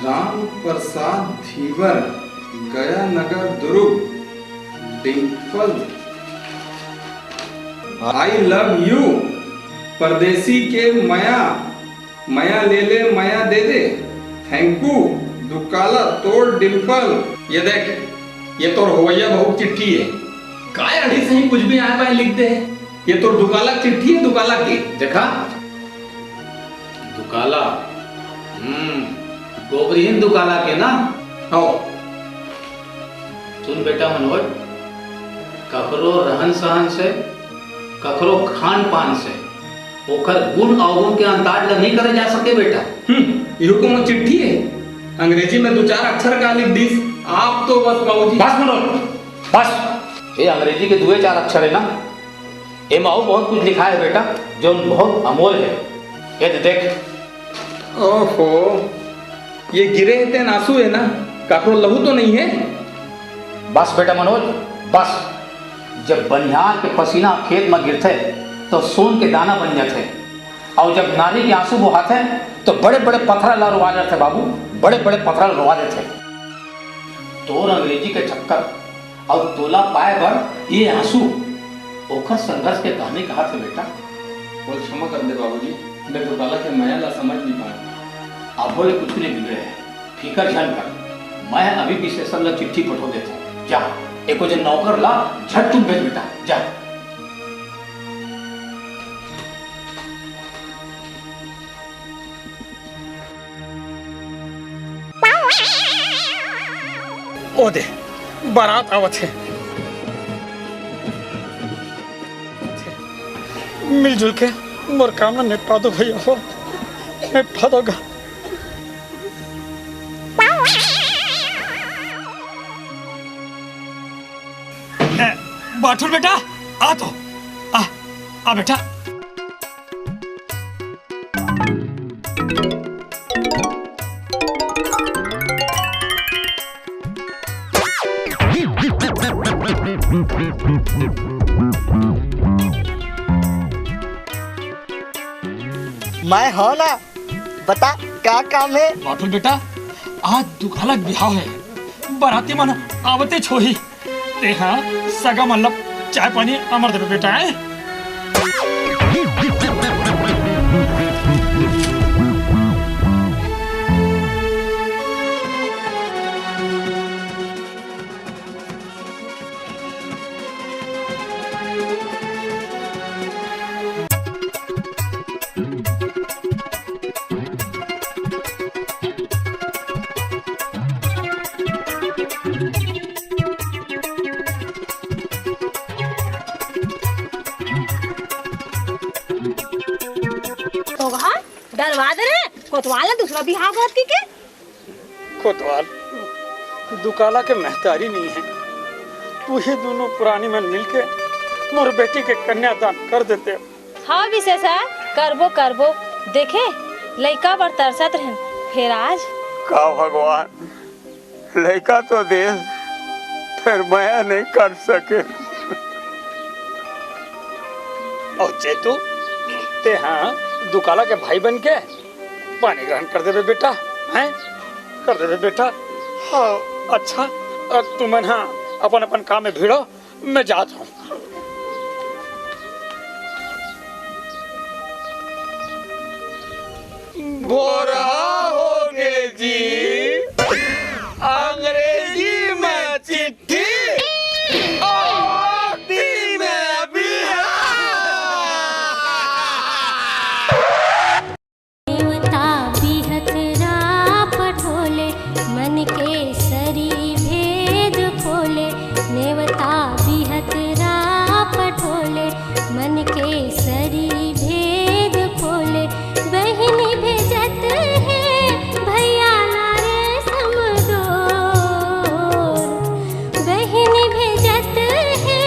राम प्रसाद धीवर, गया नगर Durg. Dimple, I love you। परदेसी के मया, मया ले ले, मया दे दे। Thank you दुकाला तोर डिम्पल। ये देख, ये तोर होवइया बहू के चिट्ठी हे। काय अढ़ी सही कुछ भी आए पाए लिख दे हे। ये तोर दुकाला के चिट्ठी हे, दुकाला के। देखा, दुकाला, हम्म, गोबरीन दुकाला के ना? हव। सुन बेटा मनोज, ककरो रहन सहन से, ककरो खान पान से, ओकर गुण अवगुण के अंदाज ल नइ करे जा सके बेटा। हम्म, इहू कोनो चिट्ठी हे? अंग्रेजी में दू चार अक्षर का लिख दिस, आप तो बस बाबूजी। बस मनोज, बस। ये अंग्रेजी के दुए चार अक्षर हे ना, एमा अउ बहुत कुछ लिखा हे बेटा, जोन बहुत अमोल हे। ये दे देख। ओहो, ये गिरे हे तेन आंसू हे ना, काकरो लहू तो नइ हे? बस बेटा मनोज, बस। जब बनिहार के पसीना खेत म गिरथे, तो सोन के दाना बन जाथे, अउ जब नारी के आंसू बोहाथे, तो बड़े-बड़े पथरा ला रोवा जाथे बाबू, बड़े-बड़े पथरा ला रोवा देथे। तोर अंग्रेजी के चक्कर अउ तोला पाए बर ये आंसू, ओखर संघर्ष के कहानी कहाथे बेटा। मोला क्षमा कर दे बाबूजी, मैं दुकाला के मया ला समझ नइ पाएंव। अभो ले कुछु नइ बिगड़े हे, फिकर झन कर। मैं अभी बिसेसर ला चिट्ठी पठो देथंव। जा, एको झन नौकर ला झटकुन भेज बेटा, जा। ओ दे, बारात आवत हे। मिलजुल के मोर काम ला निपटा दो भइया हो, निपटा दो गा। पाठुर बेटा, आ तो, आ, आ बेटा। मैं हो ना, बता, का काम है? पाठुर बेटा, आज दुकाला के बिहाव है, बराती मन आवते छोही। तेहा सगा मन ला चाय पानी अमर देबे बेटा, हैं? तो वहाँ डरवा दे रे, कोतवाल ने दूसरा बिहाव करत की के? कोतवाल, दुकाला के महतारी नहीं है, उही दोनों पुरानी मन मिलके मोर बेटी के कन्यादान कर देते। हाँ विशेषा, करबो करबो। देखे, लइका बर तरसत रहन, फेर आज। का भगवान, लइका तो देस, फेर मया नहीं कर सके। अउ चेतू, तेहा दुकाला के भाई बन के पानी ग्रहण कर देबे बेटा, हैं? कर देबे बेटा। हाँ, अच्छा, अ, तुमन हा अपन अपन काम में भिड़ो, मैं जात हूँ। भोरहा होगे जी, अंग्रेजी में चिट्ठी, अउ हिंदी में बिहाव। नेवता बिहतरा पठोले, मन के सरी भेद खोले। नेवता बिहतरा पठोले, मन के सरी भेद खोले। बहिनी भेजत हे भैया ला रे समदोर। बहिनी भेजत हे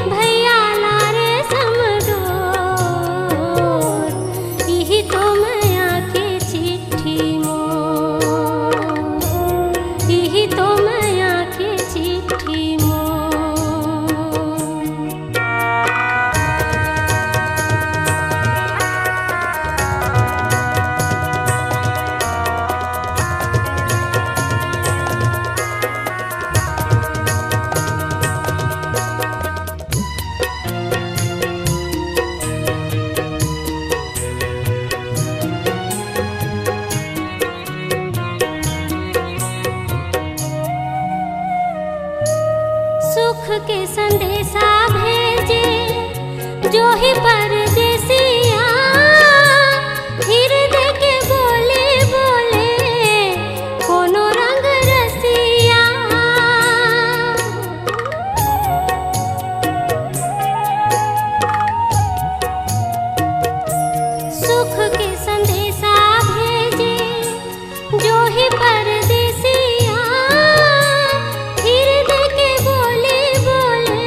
भैया ला रे समदोर। इही तो मया के चिट्ठी मोर, इही तो मया के चिट्ठी मोर। सुख के संदेशा भेजे जो ही परदेसिया, हृदय के बोले बोले कोनो रंग रसिया। सुख के संदेशा भेजे जो ही परदेसिया, हृदय के बोले बोले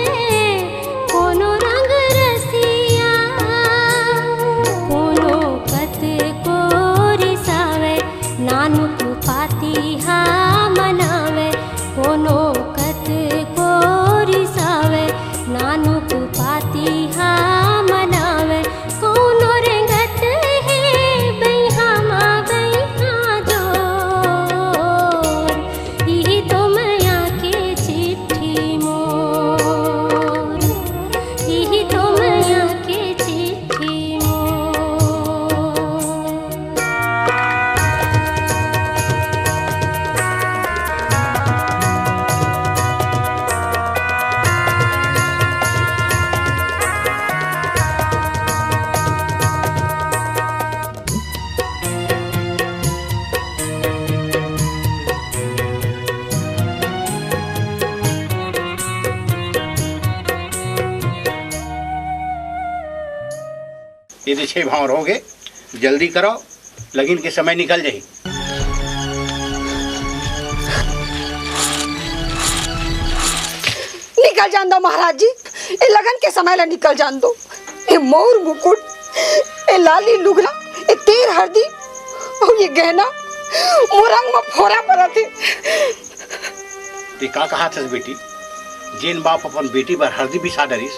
कोनो रंग रसिया। कोनो कत को रिसावे, नानुक पाती हा मनावे। कोनो कत को रिसावे, नानुक पाती हा मनावे। कोनो रेंगत हे बइहा मा बइहा जोर। इही तो मया के चिट्ठी मोर, इही तो मया के चिट्ठी मोर। ये दे छह भांवर हो गे, जल्दी करो, लगिन के समय निकल जाही। निकल जान दो महाराज जी, ए लगन के समय ला निकल जान दो। ए मौर मुकुट, ए लाली लुगरा, ए तेल हरदी अउ ए गहना मोर अंग म फोरा परत हे। ते का कहाथस बेटी? जेन बाप अपन बेटी बर हरदी बिसा डरिस,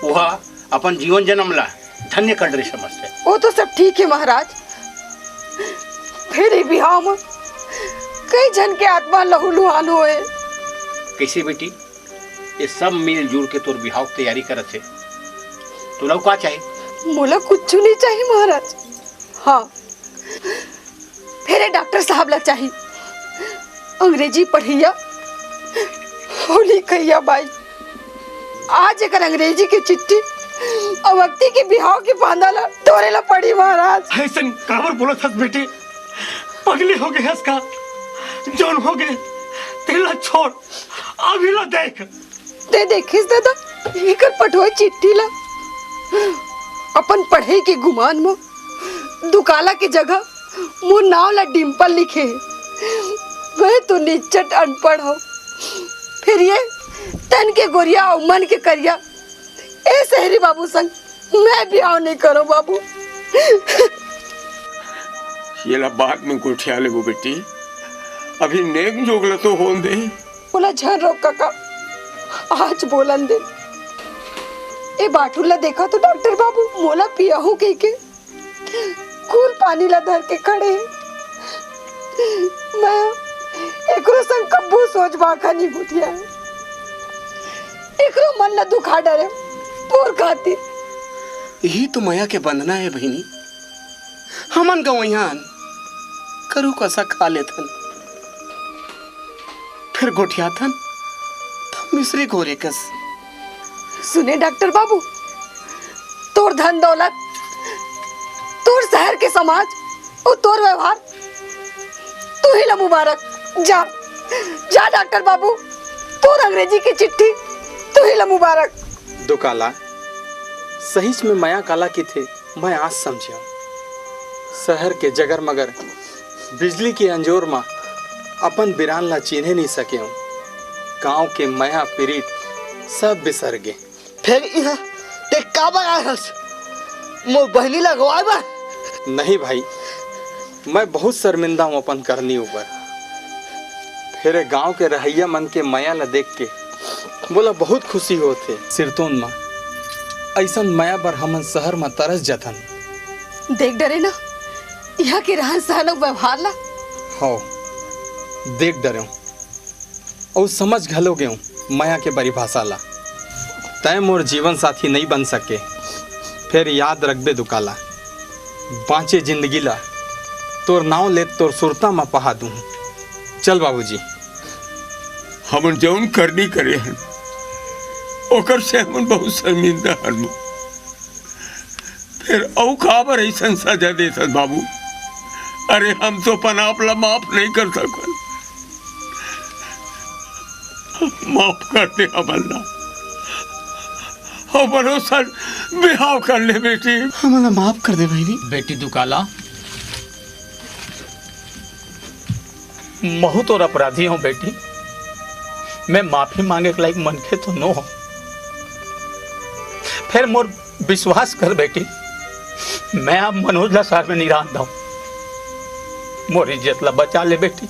ओहा अपन जीवन जन्म ला धन्य कर डरिस समझथे। वो तो सब ठीक हे महाराज, फेर ए बिहाव म कई झन के आत्मा लहूलुहान होए। कइसे बेटी? ये सब मिलजुल के तोर बिहाव के तैयारी करत हे। तोला का चाही? मोला कुछु नहीं चाही महाराज। हाँ, फेर ए डॉक्टर साहब ला चाही, अंग्रेजी पढ़इया अउ लिखइया बाई। आज एकर अंग्रेजी के चिट्ठी अउ अक्ती के बिहाव के बांधा ला टोरे ला पड़ी महाराज। अइसन काबर बोलत हस बेटी? पगली हो गे हस का? जौन हो गे तेला छोड़, अभी ला देख। ते देखिस दादा, एकर पठोए चिट्ठी ला। अपन पढ़ई के गुमान म दुकाला के जगह मोर नाव ला डिम्पल लिखे हे। मैं तो निच्चट अनपढ़ हूँ, फेर ये तन के गोरिया अउ मन के करिया ए शहरी बाबू संग मैं बिहाव नहीं करो बाबू। येला बाद में गोठिया लेबो बेटी, अभी नेग जोग ल तो होन दे। ओला झन रोक कका, आज बोलन दे। ए बाटुल ला देखा तो डॉक्टर बाबू, मोला पियाहू कहिके कुल पानी ला धर के खड़े हे। मैं एकरो संग कब्बो सोच बाखा नहीं गोठिया हे। एकरो मन ला दुखा डरे पोर खातिर। यही तो मया के बंधना हे बहिनी। हमन गवैयान करू कसा खा लेथन, फिर गोठियाथन त मिसरी घोरे कस। सुने डॉक्टर बाबू, तोर धन दौलत, तोर शहर के समाज अउ तोर व्यवहार तुही ला मुबारक। जा, जा डॉक्टर बाबू, तोर अंग्रेजी के चिट्ठी तुही ला मुबारक। दुकाला, सहीच में मया काला किथे, मैं आज समझेंव। शहर के जगर मगर बिजली के अंजोर म अपन बिरान ला चिन्हे नइ सकेंव। गांव के मया पिरीत सब बिसर गे। फेर इहां ते काबर आए हस? मोर बहिनी ला गवाए बर? नहीं भाई, मैं बहुत शर्मिंदा हूं अपन करनी ऊपर। फेर गांव के रहइया मन के मया ला देख के मोला बहुत खुशी होत हे। सिरतोन म अइसन मया बर हमन शहर म तरस जथन। देख डरे ना, इहां के रहन सहन अउ व्यवहार ला। हव, देख डरेंव अउ समझ घलो गेंव मया के परिभाषा ला। तैं मोर जीवन साथी नइ बन सके, फेर याद रखबे दुकाला, बांचे जिंदगी ला तोर नांव लेत तोर सुरता म पहा दूं। चल बाबूजी। हमन जौन करनी करे हन, ओकर से हमन बहुत शर्मिंदा हन। फेर अउ काबर अइसन सजा देथस बाबू? अरे, हम तो अपन आप ला माफ नइ कर सकन। माफ कर दे हमन ला। हमरो सन बिहाव कर ले बेटी। हमन ला माफ कर दे बहिनी। बेटी दुकाला, महू तोर अपराधी हूं बेटी। मैं माफी मांगे के लायक मनखे तो नो हूं। फेर मोर विश्वास कर बेटी, मैं अब मनोज ला शहर में नइ रहन दंव। मोर इज्जत ला बचा ले बेटी।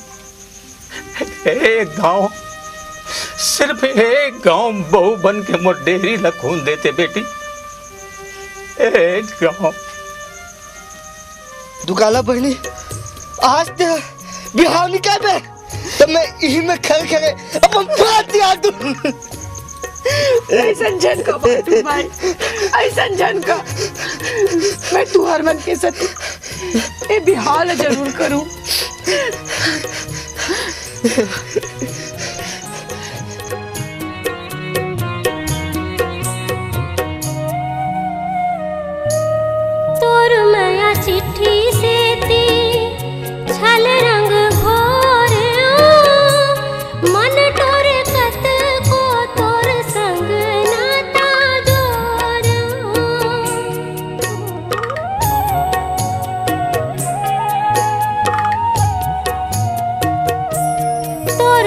एक घांव, सिर्फ एक घांव बहू बन के मोर डेहरी ला खून देते बेटी। एक घांव। दुकाला बहिनी, आज ते बिहाव नइ करबे, त मैं इही में खड़े खड़े अपन प्राण त्याग दूं। अइसन झन का बाटू भाई, अइसन झन का। मैं तुंहर मन के साथ ए बिहाव ला जरूर करूं। तोर मया चिट्ठी सेती छल रंग घोर, मन टोर कतको तोर संग नाता जोर। तोर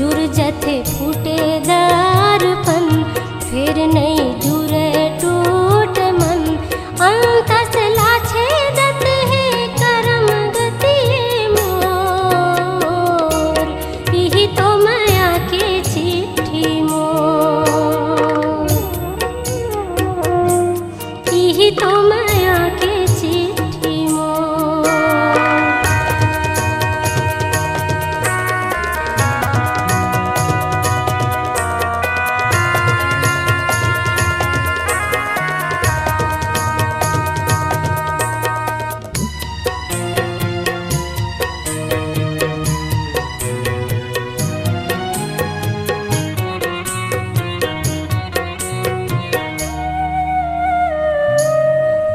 जुर जथे फूटे दर्पण, फेर नइ जुरे टूट मन। अंतस ला छेदत हे करम गति मोर, इही तो मया के चिट्ठी मोर। इही तो मया के चिट्ठी मोर।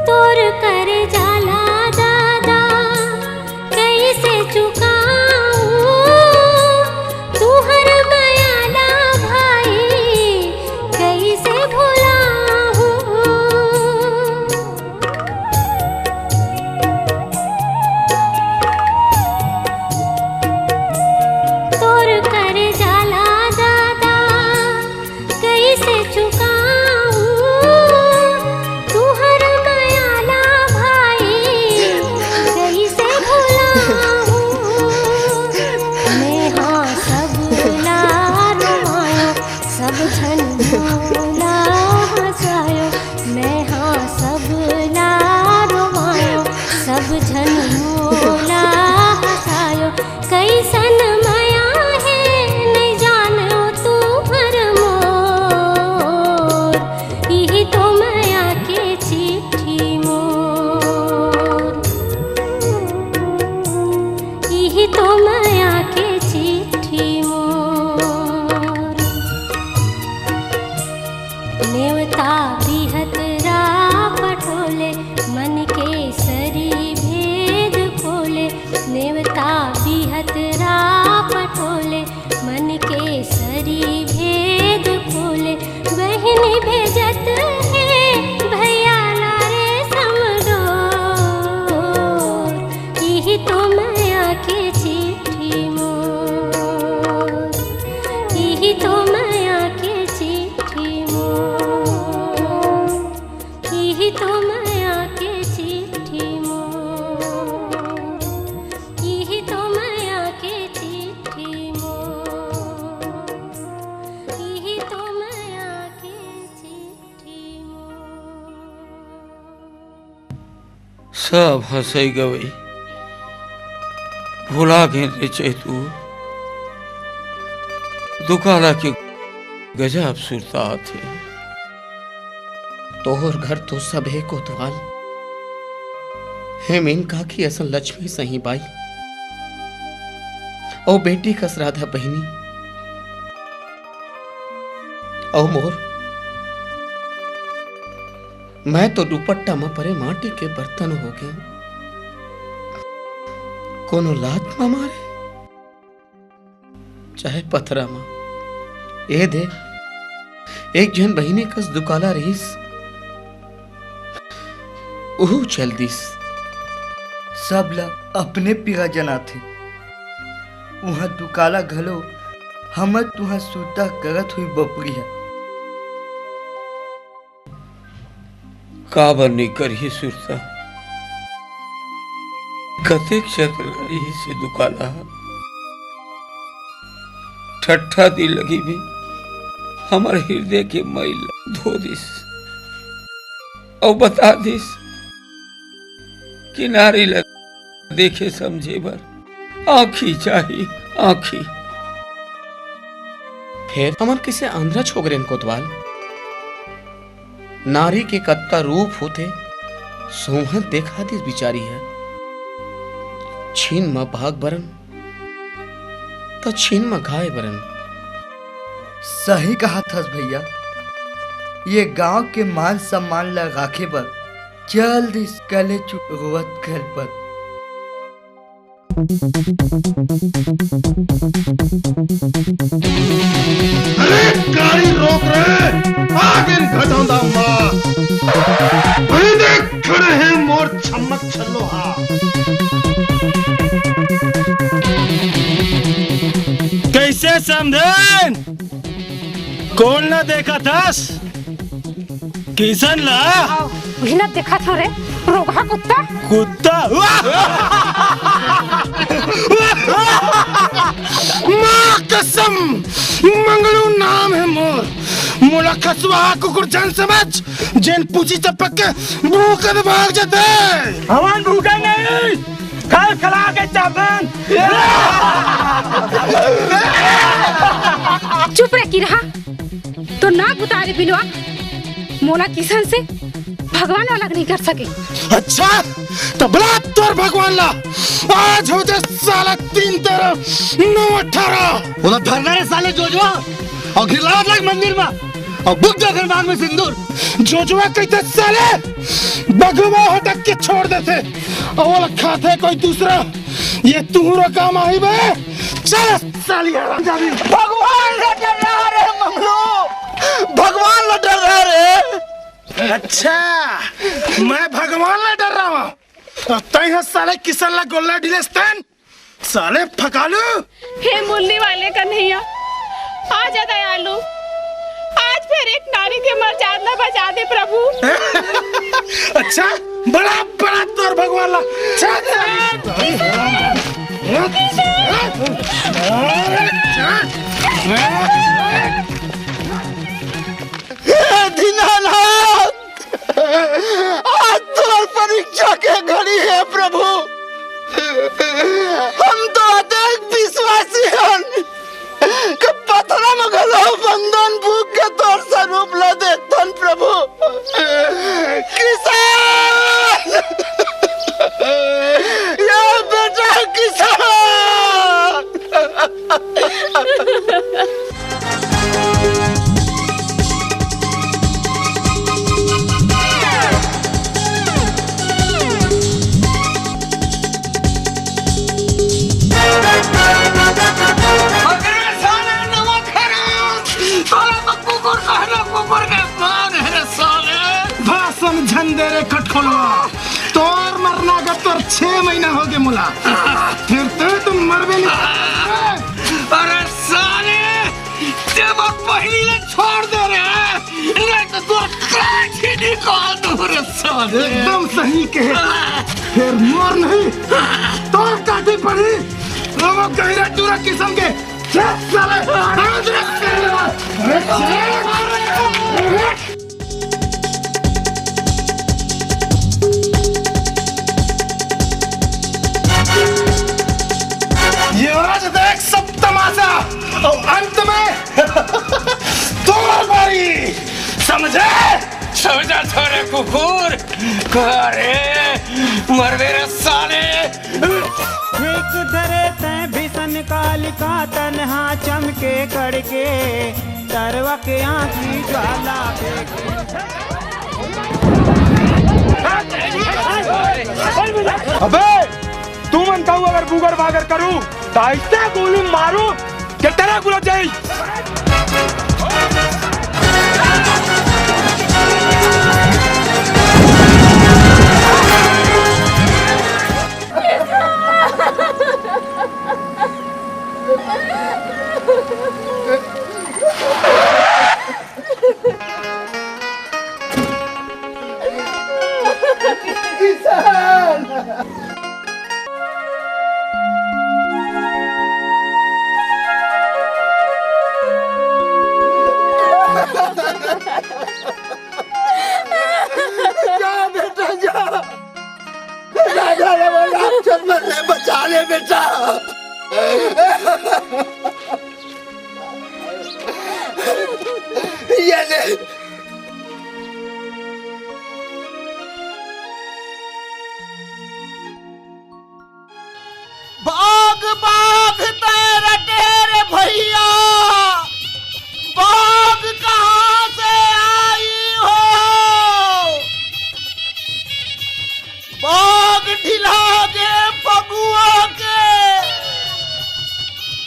तोर करजा ला दादा कइसे चुकाहूँ, तुहर मया ला भाई कइसे भुलाहूँ। तोर करजा ला दादा कइसे चुकाहूँ, तुहर मया ला भाई कइसे भुलाहूँ। मैं हाँ सब ला रोवायो, सब झन मोला हँसायो। मैं हाँ सब ला रोवायो, सब झन मोला हँसायो। कइसन मया हे नइ जानो तुहर मोर, इही तो मया के चिट्ठी मोर, इही तो मया के चिट्ठी मोर। नेवता बिहतरा पठोले, मन के सरी भेद खोले। नेवता बिहतरा पठोले, मन के सरी भेद खोले। बहिनी भेजत हे भैया ला रेशम डोर, इही तो मया के चिट्ठी मोर, इही तो मया के चिट्ठी मोर, इही तो मया के चिट्ठी मोर, इही तो मया के चिट्ठी मोर, इही तो मया के चिट्ठी मोर। सब हँसई गवई भुला गेन रे चैतू। दुकाला के गजब सुरता आथे। तोर घर तो सब हे कोतवाल, हे मीन काकी असन लक्ष्मी सही बाई, अउ बेटी कस राधा बहिनी, अउ मोर, मैं तो दुपट्टा म परे माटी के बर्तन हो गेंव। कोनो लात म मारे, चाहे पथरा म। ए दे, एक झन बहिनी कस दुकाला रहिस, उहू चल दिस। सब ल अपने पीरा जनाथे। उहाँ दुकाला घलो हमर तुहाँ सुरता करत हुई बपरी हे। काबर नइ करही सुरता? कतेक चतरा रहिस हे दुकाला। ठट्ठा दिल लगी भी हमर हिरदे के मइल ला धो दिस, अउ बता दिस कि नारी ला देखे समझे बर आँखी चाही, आँखी। फेर हमन कइसे आंधरा छोकरेन कोतवाल? नारी के कतका रूप होथे, सोहन देखा दिस बिचारी ह। छिन म भाग बरन, त छिन म घाय बरन। सही कहत हस भैया, ये गांव के मान सम्मान ल राखे बर चल दिस कलेचुप रोवत गलपत। अरे गाड़ी रोक रे, आगे घटौंदा मार। वही देख खड़े हैं मोर छम्मक छल्लो हा। कैसे समधन, कोन ला देखत हस? किसन ला? उही ला देखत हंव रे, रोगहा कुत्ता। कुत्ता? माँ कसम, मंगलू नाम हे मोर। मोला खसवा कुकुर झन समझ, जेन पूछी चपक के भूखत भाग जाथे। हमन भूखन नहीं, खलखला के चाबन। चुप रे किरहा, तोर नाक बुता रे बिलवा। मोला किसन से भगवान वाला नहीं कर सके। अच्छा, त बला तोर भगवान ला। आज हो जा साला तीन तेरह नौ अठारह। ओला धरना रे साले जोजवा, अउ घिरलावत लाग मंदिर मा, अउ बुक जा फिर मांग में सिंदूर। जोजवा कहिथे साले, बघवा हटक के छोड़ देथे, अउ ओला खाथे कोई दूसरा। ये तुहरो काम आही बे। चल साली हरामजादी। भगवान ला डर्रा रे मंगलू, भगवान ला डर्रा रे। अच्छा, मैं भगवान ला डर्रावंव। तैं ह साले किसन ला गोल्ला डिलेस तेन? साले फकालू। हे मुरली वाले कन्हैया, आ जा दयालु, आज फिर एक नारी के मरजाद ला बचा दे प्रभु। अच्छा, बड़ा बड़ा तोर भगवान ला। हे दीनानाथ, आज तोर परीक्षा के घड़ी हे प्रभु। हम तो अतेक विश्वासी हन कि पथरा म घलो बंदन भूख के तोर स्वरूप ला देखथन प्रभु। किसन! या बेटा किसन! अरे साले नवा खराब, साले तो कुकुर कहना कुकुर के समान है रे साले। भाषण झन दे रे कटखोलवा, तोर मरना का तोर छह महीना हो गए मोला, फिर तो तुम मरबे नहीं। अरे साले, ते मोर पहली ले छोड़ दे रे, नहीं तो तोर काट ही निकाल दूं रे साले। एकदम सही कहे, फिर मोर नहीं, तोर काटी पड़ी, वो गहिरा चूरा किसन के। चल साले, आज रे साले, अरे साले, ये आज देख सब तमाशा, और अंत में तोर बारी, समझे? समझा थोरे कुकुर, अरे मरबे रे साले। एक धरे तैं भीषण कालिका, तनहा चमके कड़के, तरवा के आँखी ज्वाला फेंके। अबे, तुमन कहू अगर बुगर बागर करू, त अइसे गोली मारू के तेरा गुला जाई। जा बेटा, जा। राजा रमन राक्षस मन ले बचा ले बेटा। ये ले। बाघ, बाघ तैं रटे रे भैया, बाघ कहाँ से आई हो? बाघ ढिला गे फगुआ के,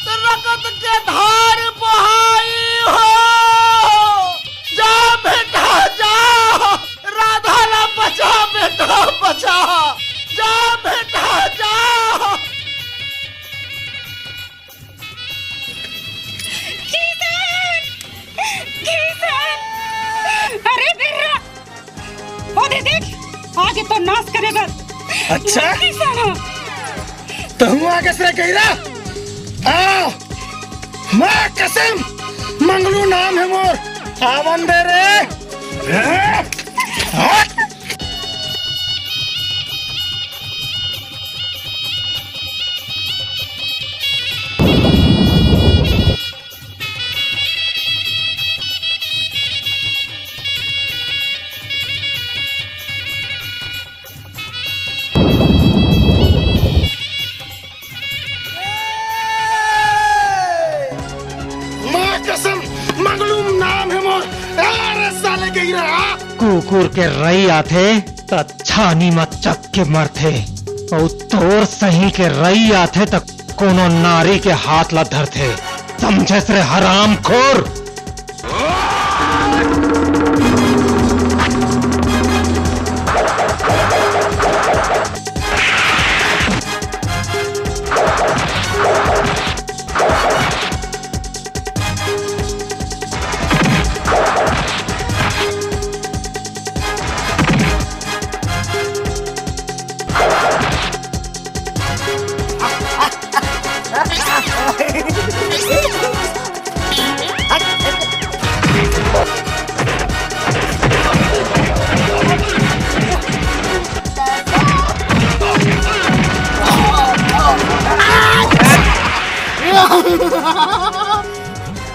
त रगत के धार बहाई हो। जा दे देख, आगे तो नाश करे बर। अच्छा? लड़की साला। तहूँ आगे से गहिरा? आ, माँ कसम, मंगलू नाम है मोर, आवन दे रे। माँ कसम, मंगलू नाम है मोर। अरे साले गहिरा। कुकुर के रई आथे त छानी म चक के मरथे, अउ तोर सही के रई आथे त कोनो नारी के हाथ ला धरथे। समझेस रे हरामखोर?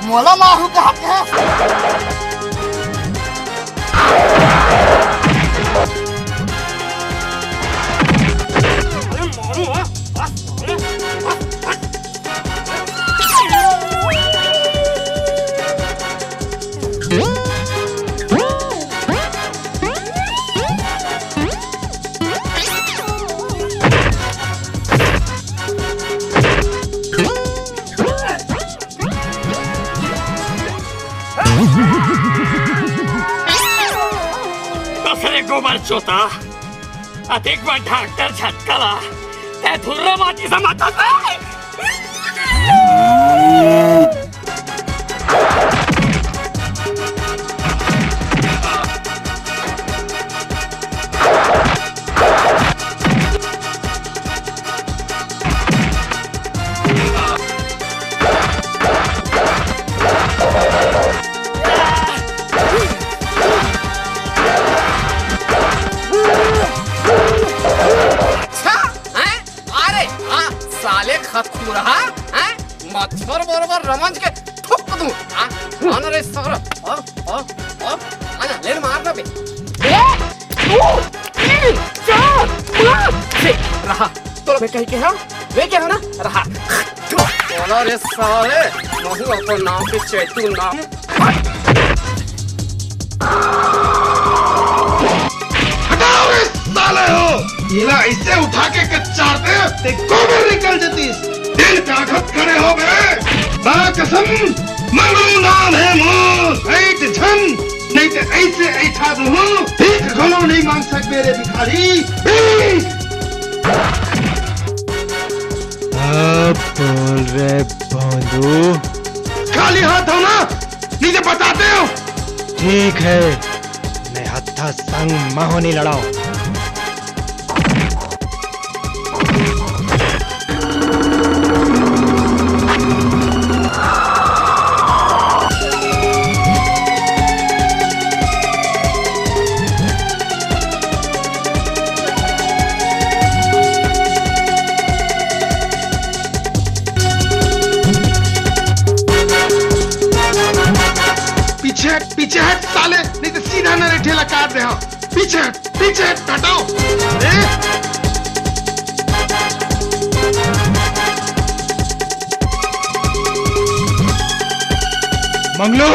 मोला मारू कहा के? अरे गोबर चोता, अतेक बड़ डॉक्टर झटका ला, तै धुर्रा माटी से मत हंस। अच्छा, हैं? अरे हाँ, साले खतखुरहा, हैं? मच्छर बरोबर रमंज के थूक दूं, हाँ? आना रे सारा, हाँ, हाँ, हाँ? आना, ले मार ना बे। ए, दू, तीन, चार, पाँच, छह, रहा। तोला मैं कही के हंव, मैं के हंव ना, रहा। बोला रे साले, महू अपन नाम के चैतू नाम। हटाओ रे साले हो, एला ऐसे उठा के कच्चार दे, ते गोबर निकल जतीस। दिल का खत खड़े हो गए। माँ कसम, मंगलू नाम है मोर, ऐठ झन, नहीं तो ऐसे ऐठा दूँ, भीख घलो नहीं मांग सकबे रे भिखारी, भीख। अब बोल रे भोंदू। खाली हाथ हो ना, नहीं तो बताते हो। ठीक है, मैं हत्था संग महू नहीं लड़ाओ। पीछे हट, पीछे हट साले, नहीं तो सीधा नरेठे ला काट दे। हाँ, पीछे हट, पीछे हट, हटाओ। ए? मंगलू,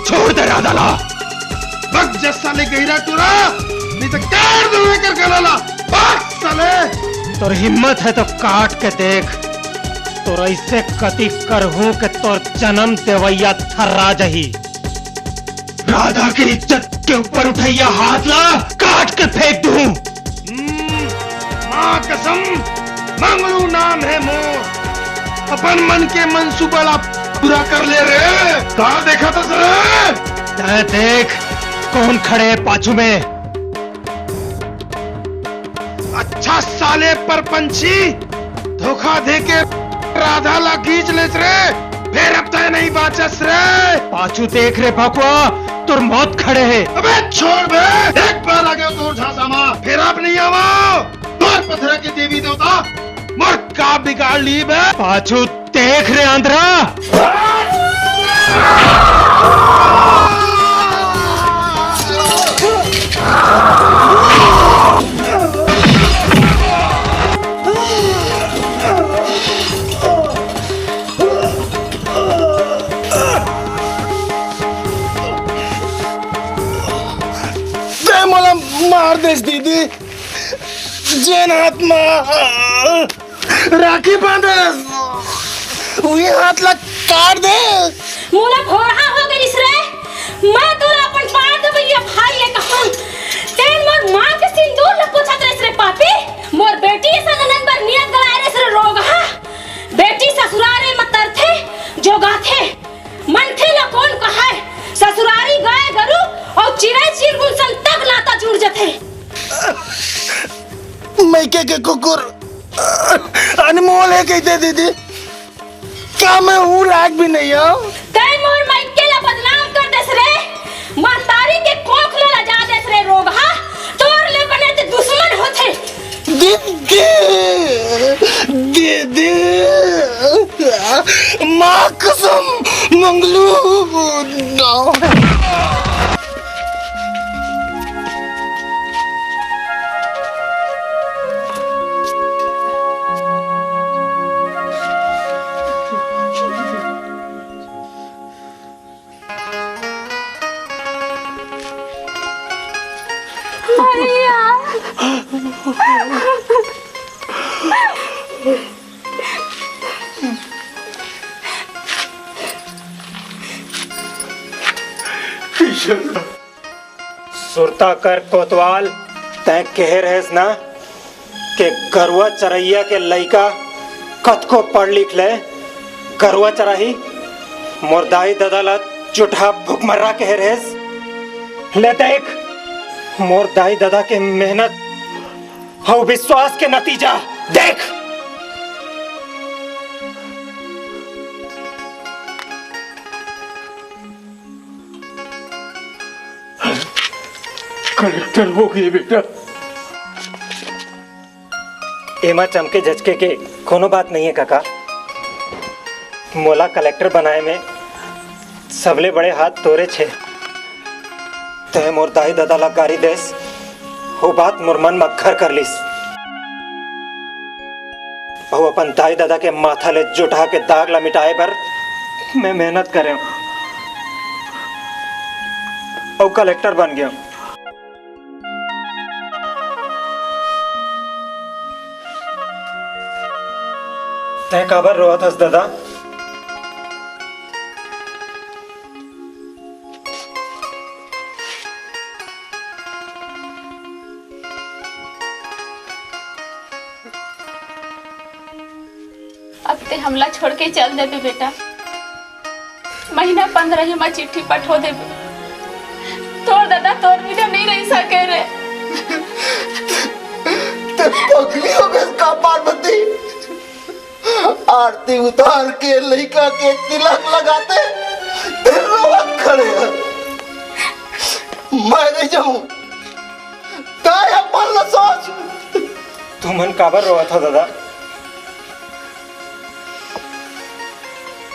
छोड़ दे राधा ला। भग जा साले गहिरा टूरा, नहीं तो काट दूं एकर गला ला। भाग साले। तोर हिम्मत है तो काट के देख, तोर ऐसे कति करहूं के तोर जन्म देवैया थर्रा जही। राधा के इज्जत के ऊपर उठैया हाथ ला काट के फेंक दूं। हम्म, माँ कसम, मंगलू नाम है मोर। अपन मन के मंसूबा ला पूरा कर ले रे। का देखत हस रे? तैं देख, कौन खड़े है पाछू में। साले परपंची, धोखा दे के राधा ला खींच लेस रे, फेर अब तय नहीं बाचस रे। पाछू देख रे भकुआ, तोर मौत खड़े हे। अबे छोड़ बे, एक बार आगे तोर झांसा मा, फेर अब नहीं आवा। तोर पथरा के देवी देवता मोर का बिगाड़ ली बे। पाछू देख रे आंधरा। तैं मोला मार देस दीदी, जेन हाथ मा राखी बांधस, उही हाथ ला काट देस। मोला भोरहा हो गइस रे, मैं तोला अपन बांध भैया भाई ये कहूं। तेन मोर मां के सिंदूर ला पोछत रहिस रे पापी, मोर बेटी असन ननद बर नियत गलाए रहिस रे रोगहा। बेटी ससुरारे म तरथे, जोगाथे। मनखे ला कोन कहय? ससुरारी गाय गरु अउ चिरई चिरगुन संग तक नाता जुड़ जथे। मइके के कुकुर अनमोल हे कहिथे दीदी, का मैं ऊ लायक भी नहीं हूँ? तैं मोर मइके ला बदनाम कर देस रे, महतारी के कोख ला लजा देस रे रोगहा, तोर ले बने ते दुश्मन होथे। दीदी, दीदी, माँ कसम, मंगलू, ना। भैया। सुरता कर कोतवाल, तैं कहे रहेस ना के गरुआ चरइया के लइका कतको पढ़ लिख ले, गरुआ चराही। मोर दाई ददा ला जुटहा भुखमर्रा कहे रहेस। ले देख, मोर दाई ददा के मेहनत अउ विश्वास के नतीजा देख। कलेक्टर हो गए बेटा। एमा चमके झचके के कोनो बात नहीं है काका। मोला कलेक्टर बनाए में सबले बड़े हाथ तोरे छे। तैं मोर दाई ददा ला गारी देस, वो बात मोर मन म घर कर लिस। अउ अपन दाई ददा के माथा ले जुटहा के दाग ला मिटाए बर मैं मेहनत करेंव अउ कलेक्टर बन गेंव। तैं काबर रोवत हस ददा? अब ते हमला छोड़ के चल देबे बेटा, महीना पंद्रह ही म चिट्ठी पठो देबे। तोर ददा तोर बिना नहीं रह सके रे। ते पगली हो गए का पार्वती? आरती उतार के लइका के तिलक लगाते, ते रोवत खड़े हैं। मैं नहीं जाऊं। तैं अपन ल सोच। तुमन काबर रोवत हो ददा?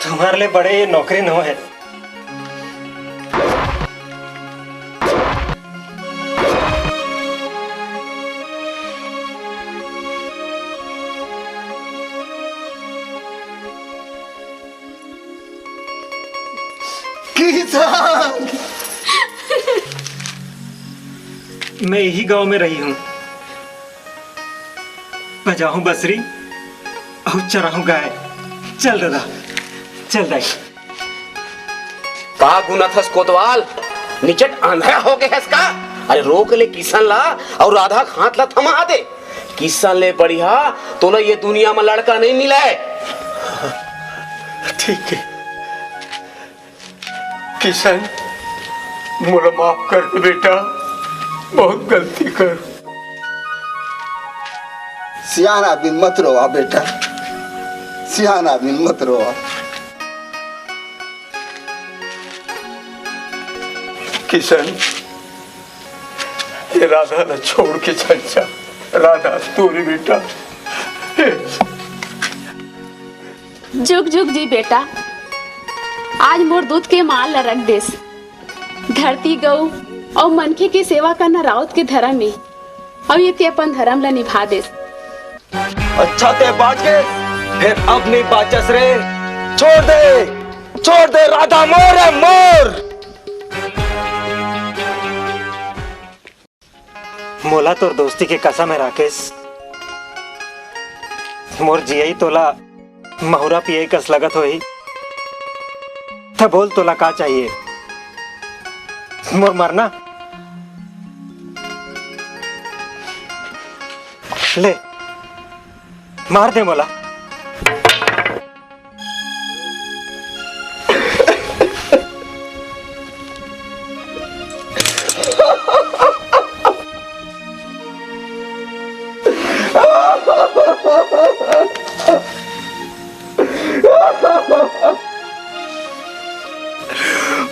तुम्हार ले बड़े ये नौकरी नोहे। किसान। मैं यही गांव में रही हूँ। बजाहूँ बसरी अउ चराहूँ गाय। चल दादा, चल दाई। का गुनत हस कोतवाल? निचट आंधरा हो गए हस का? अरे रोक ले किशन ला अउ राधा के हाथ ला थमा दे। किशन ले बढ़िया तोला ये दुनिया में लड़का नहीं मिला है। ठीक है। किशन, मोला माफ कर दे बेटा, बहुत गलती कर। सियान आदमी मत रोवा बेटा, सियान आदमी मत रोवा। किशन, ये राधा ला छोड़ के चल जा। राधा, तोरी बेटा। जुग जुग जी बेटा, आज मोर दूध के माल ला रख देस। धरती गऊ अउ मनखे के सेवा करना राउत के धरम ए, अउ ये ते अपन धरम ला निभा देस। अच्छा ते बाच गे, फेर अब नहीं बाचस रे। छोड़ दे, छोड़ दे, राधा मोर है, मोर। मोला तोर दोस्ती के कसम है राकेश, मोर जियई तोला महुरा पियई कस लगत होही। त बोल, तोला का चाहिए? मोर मरना? ले, मार दे मोला।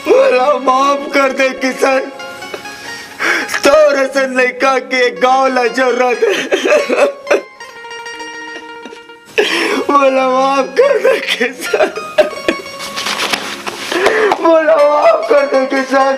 मोला माफ कर दे किशन, तोर असन लइका के गांव ला जरूरत है। मोला माफ कर दे किशन, मोला माफ कर दे किशन।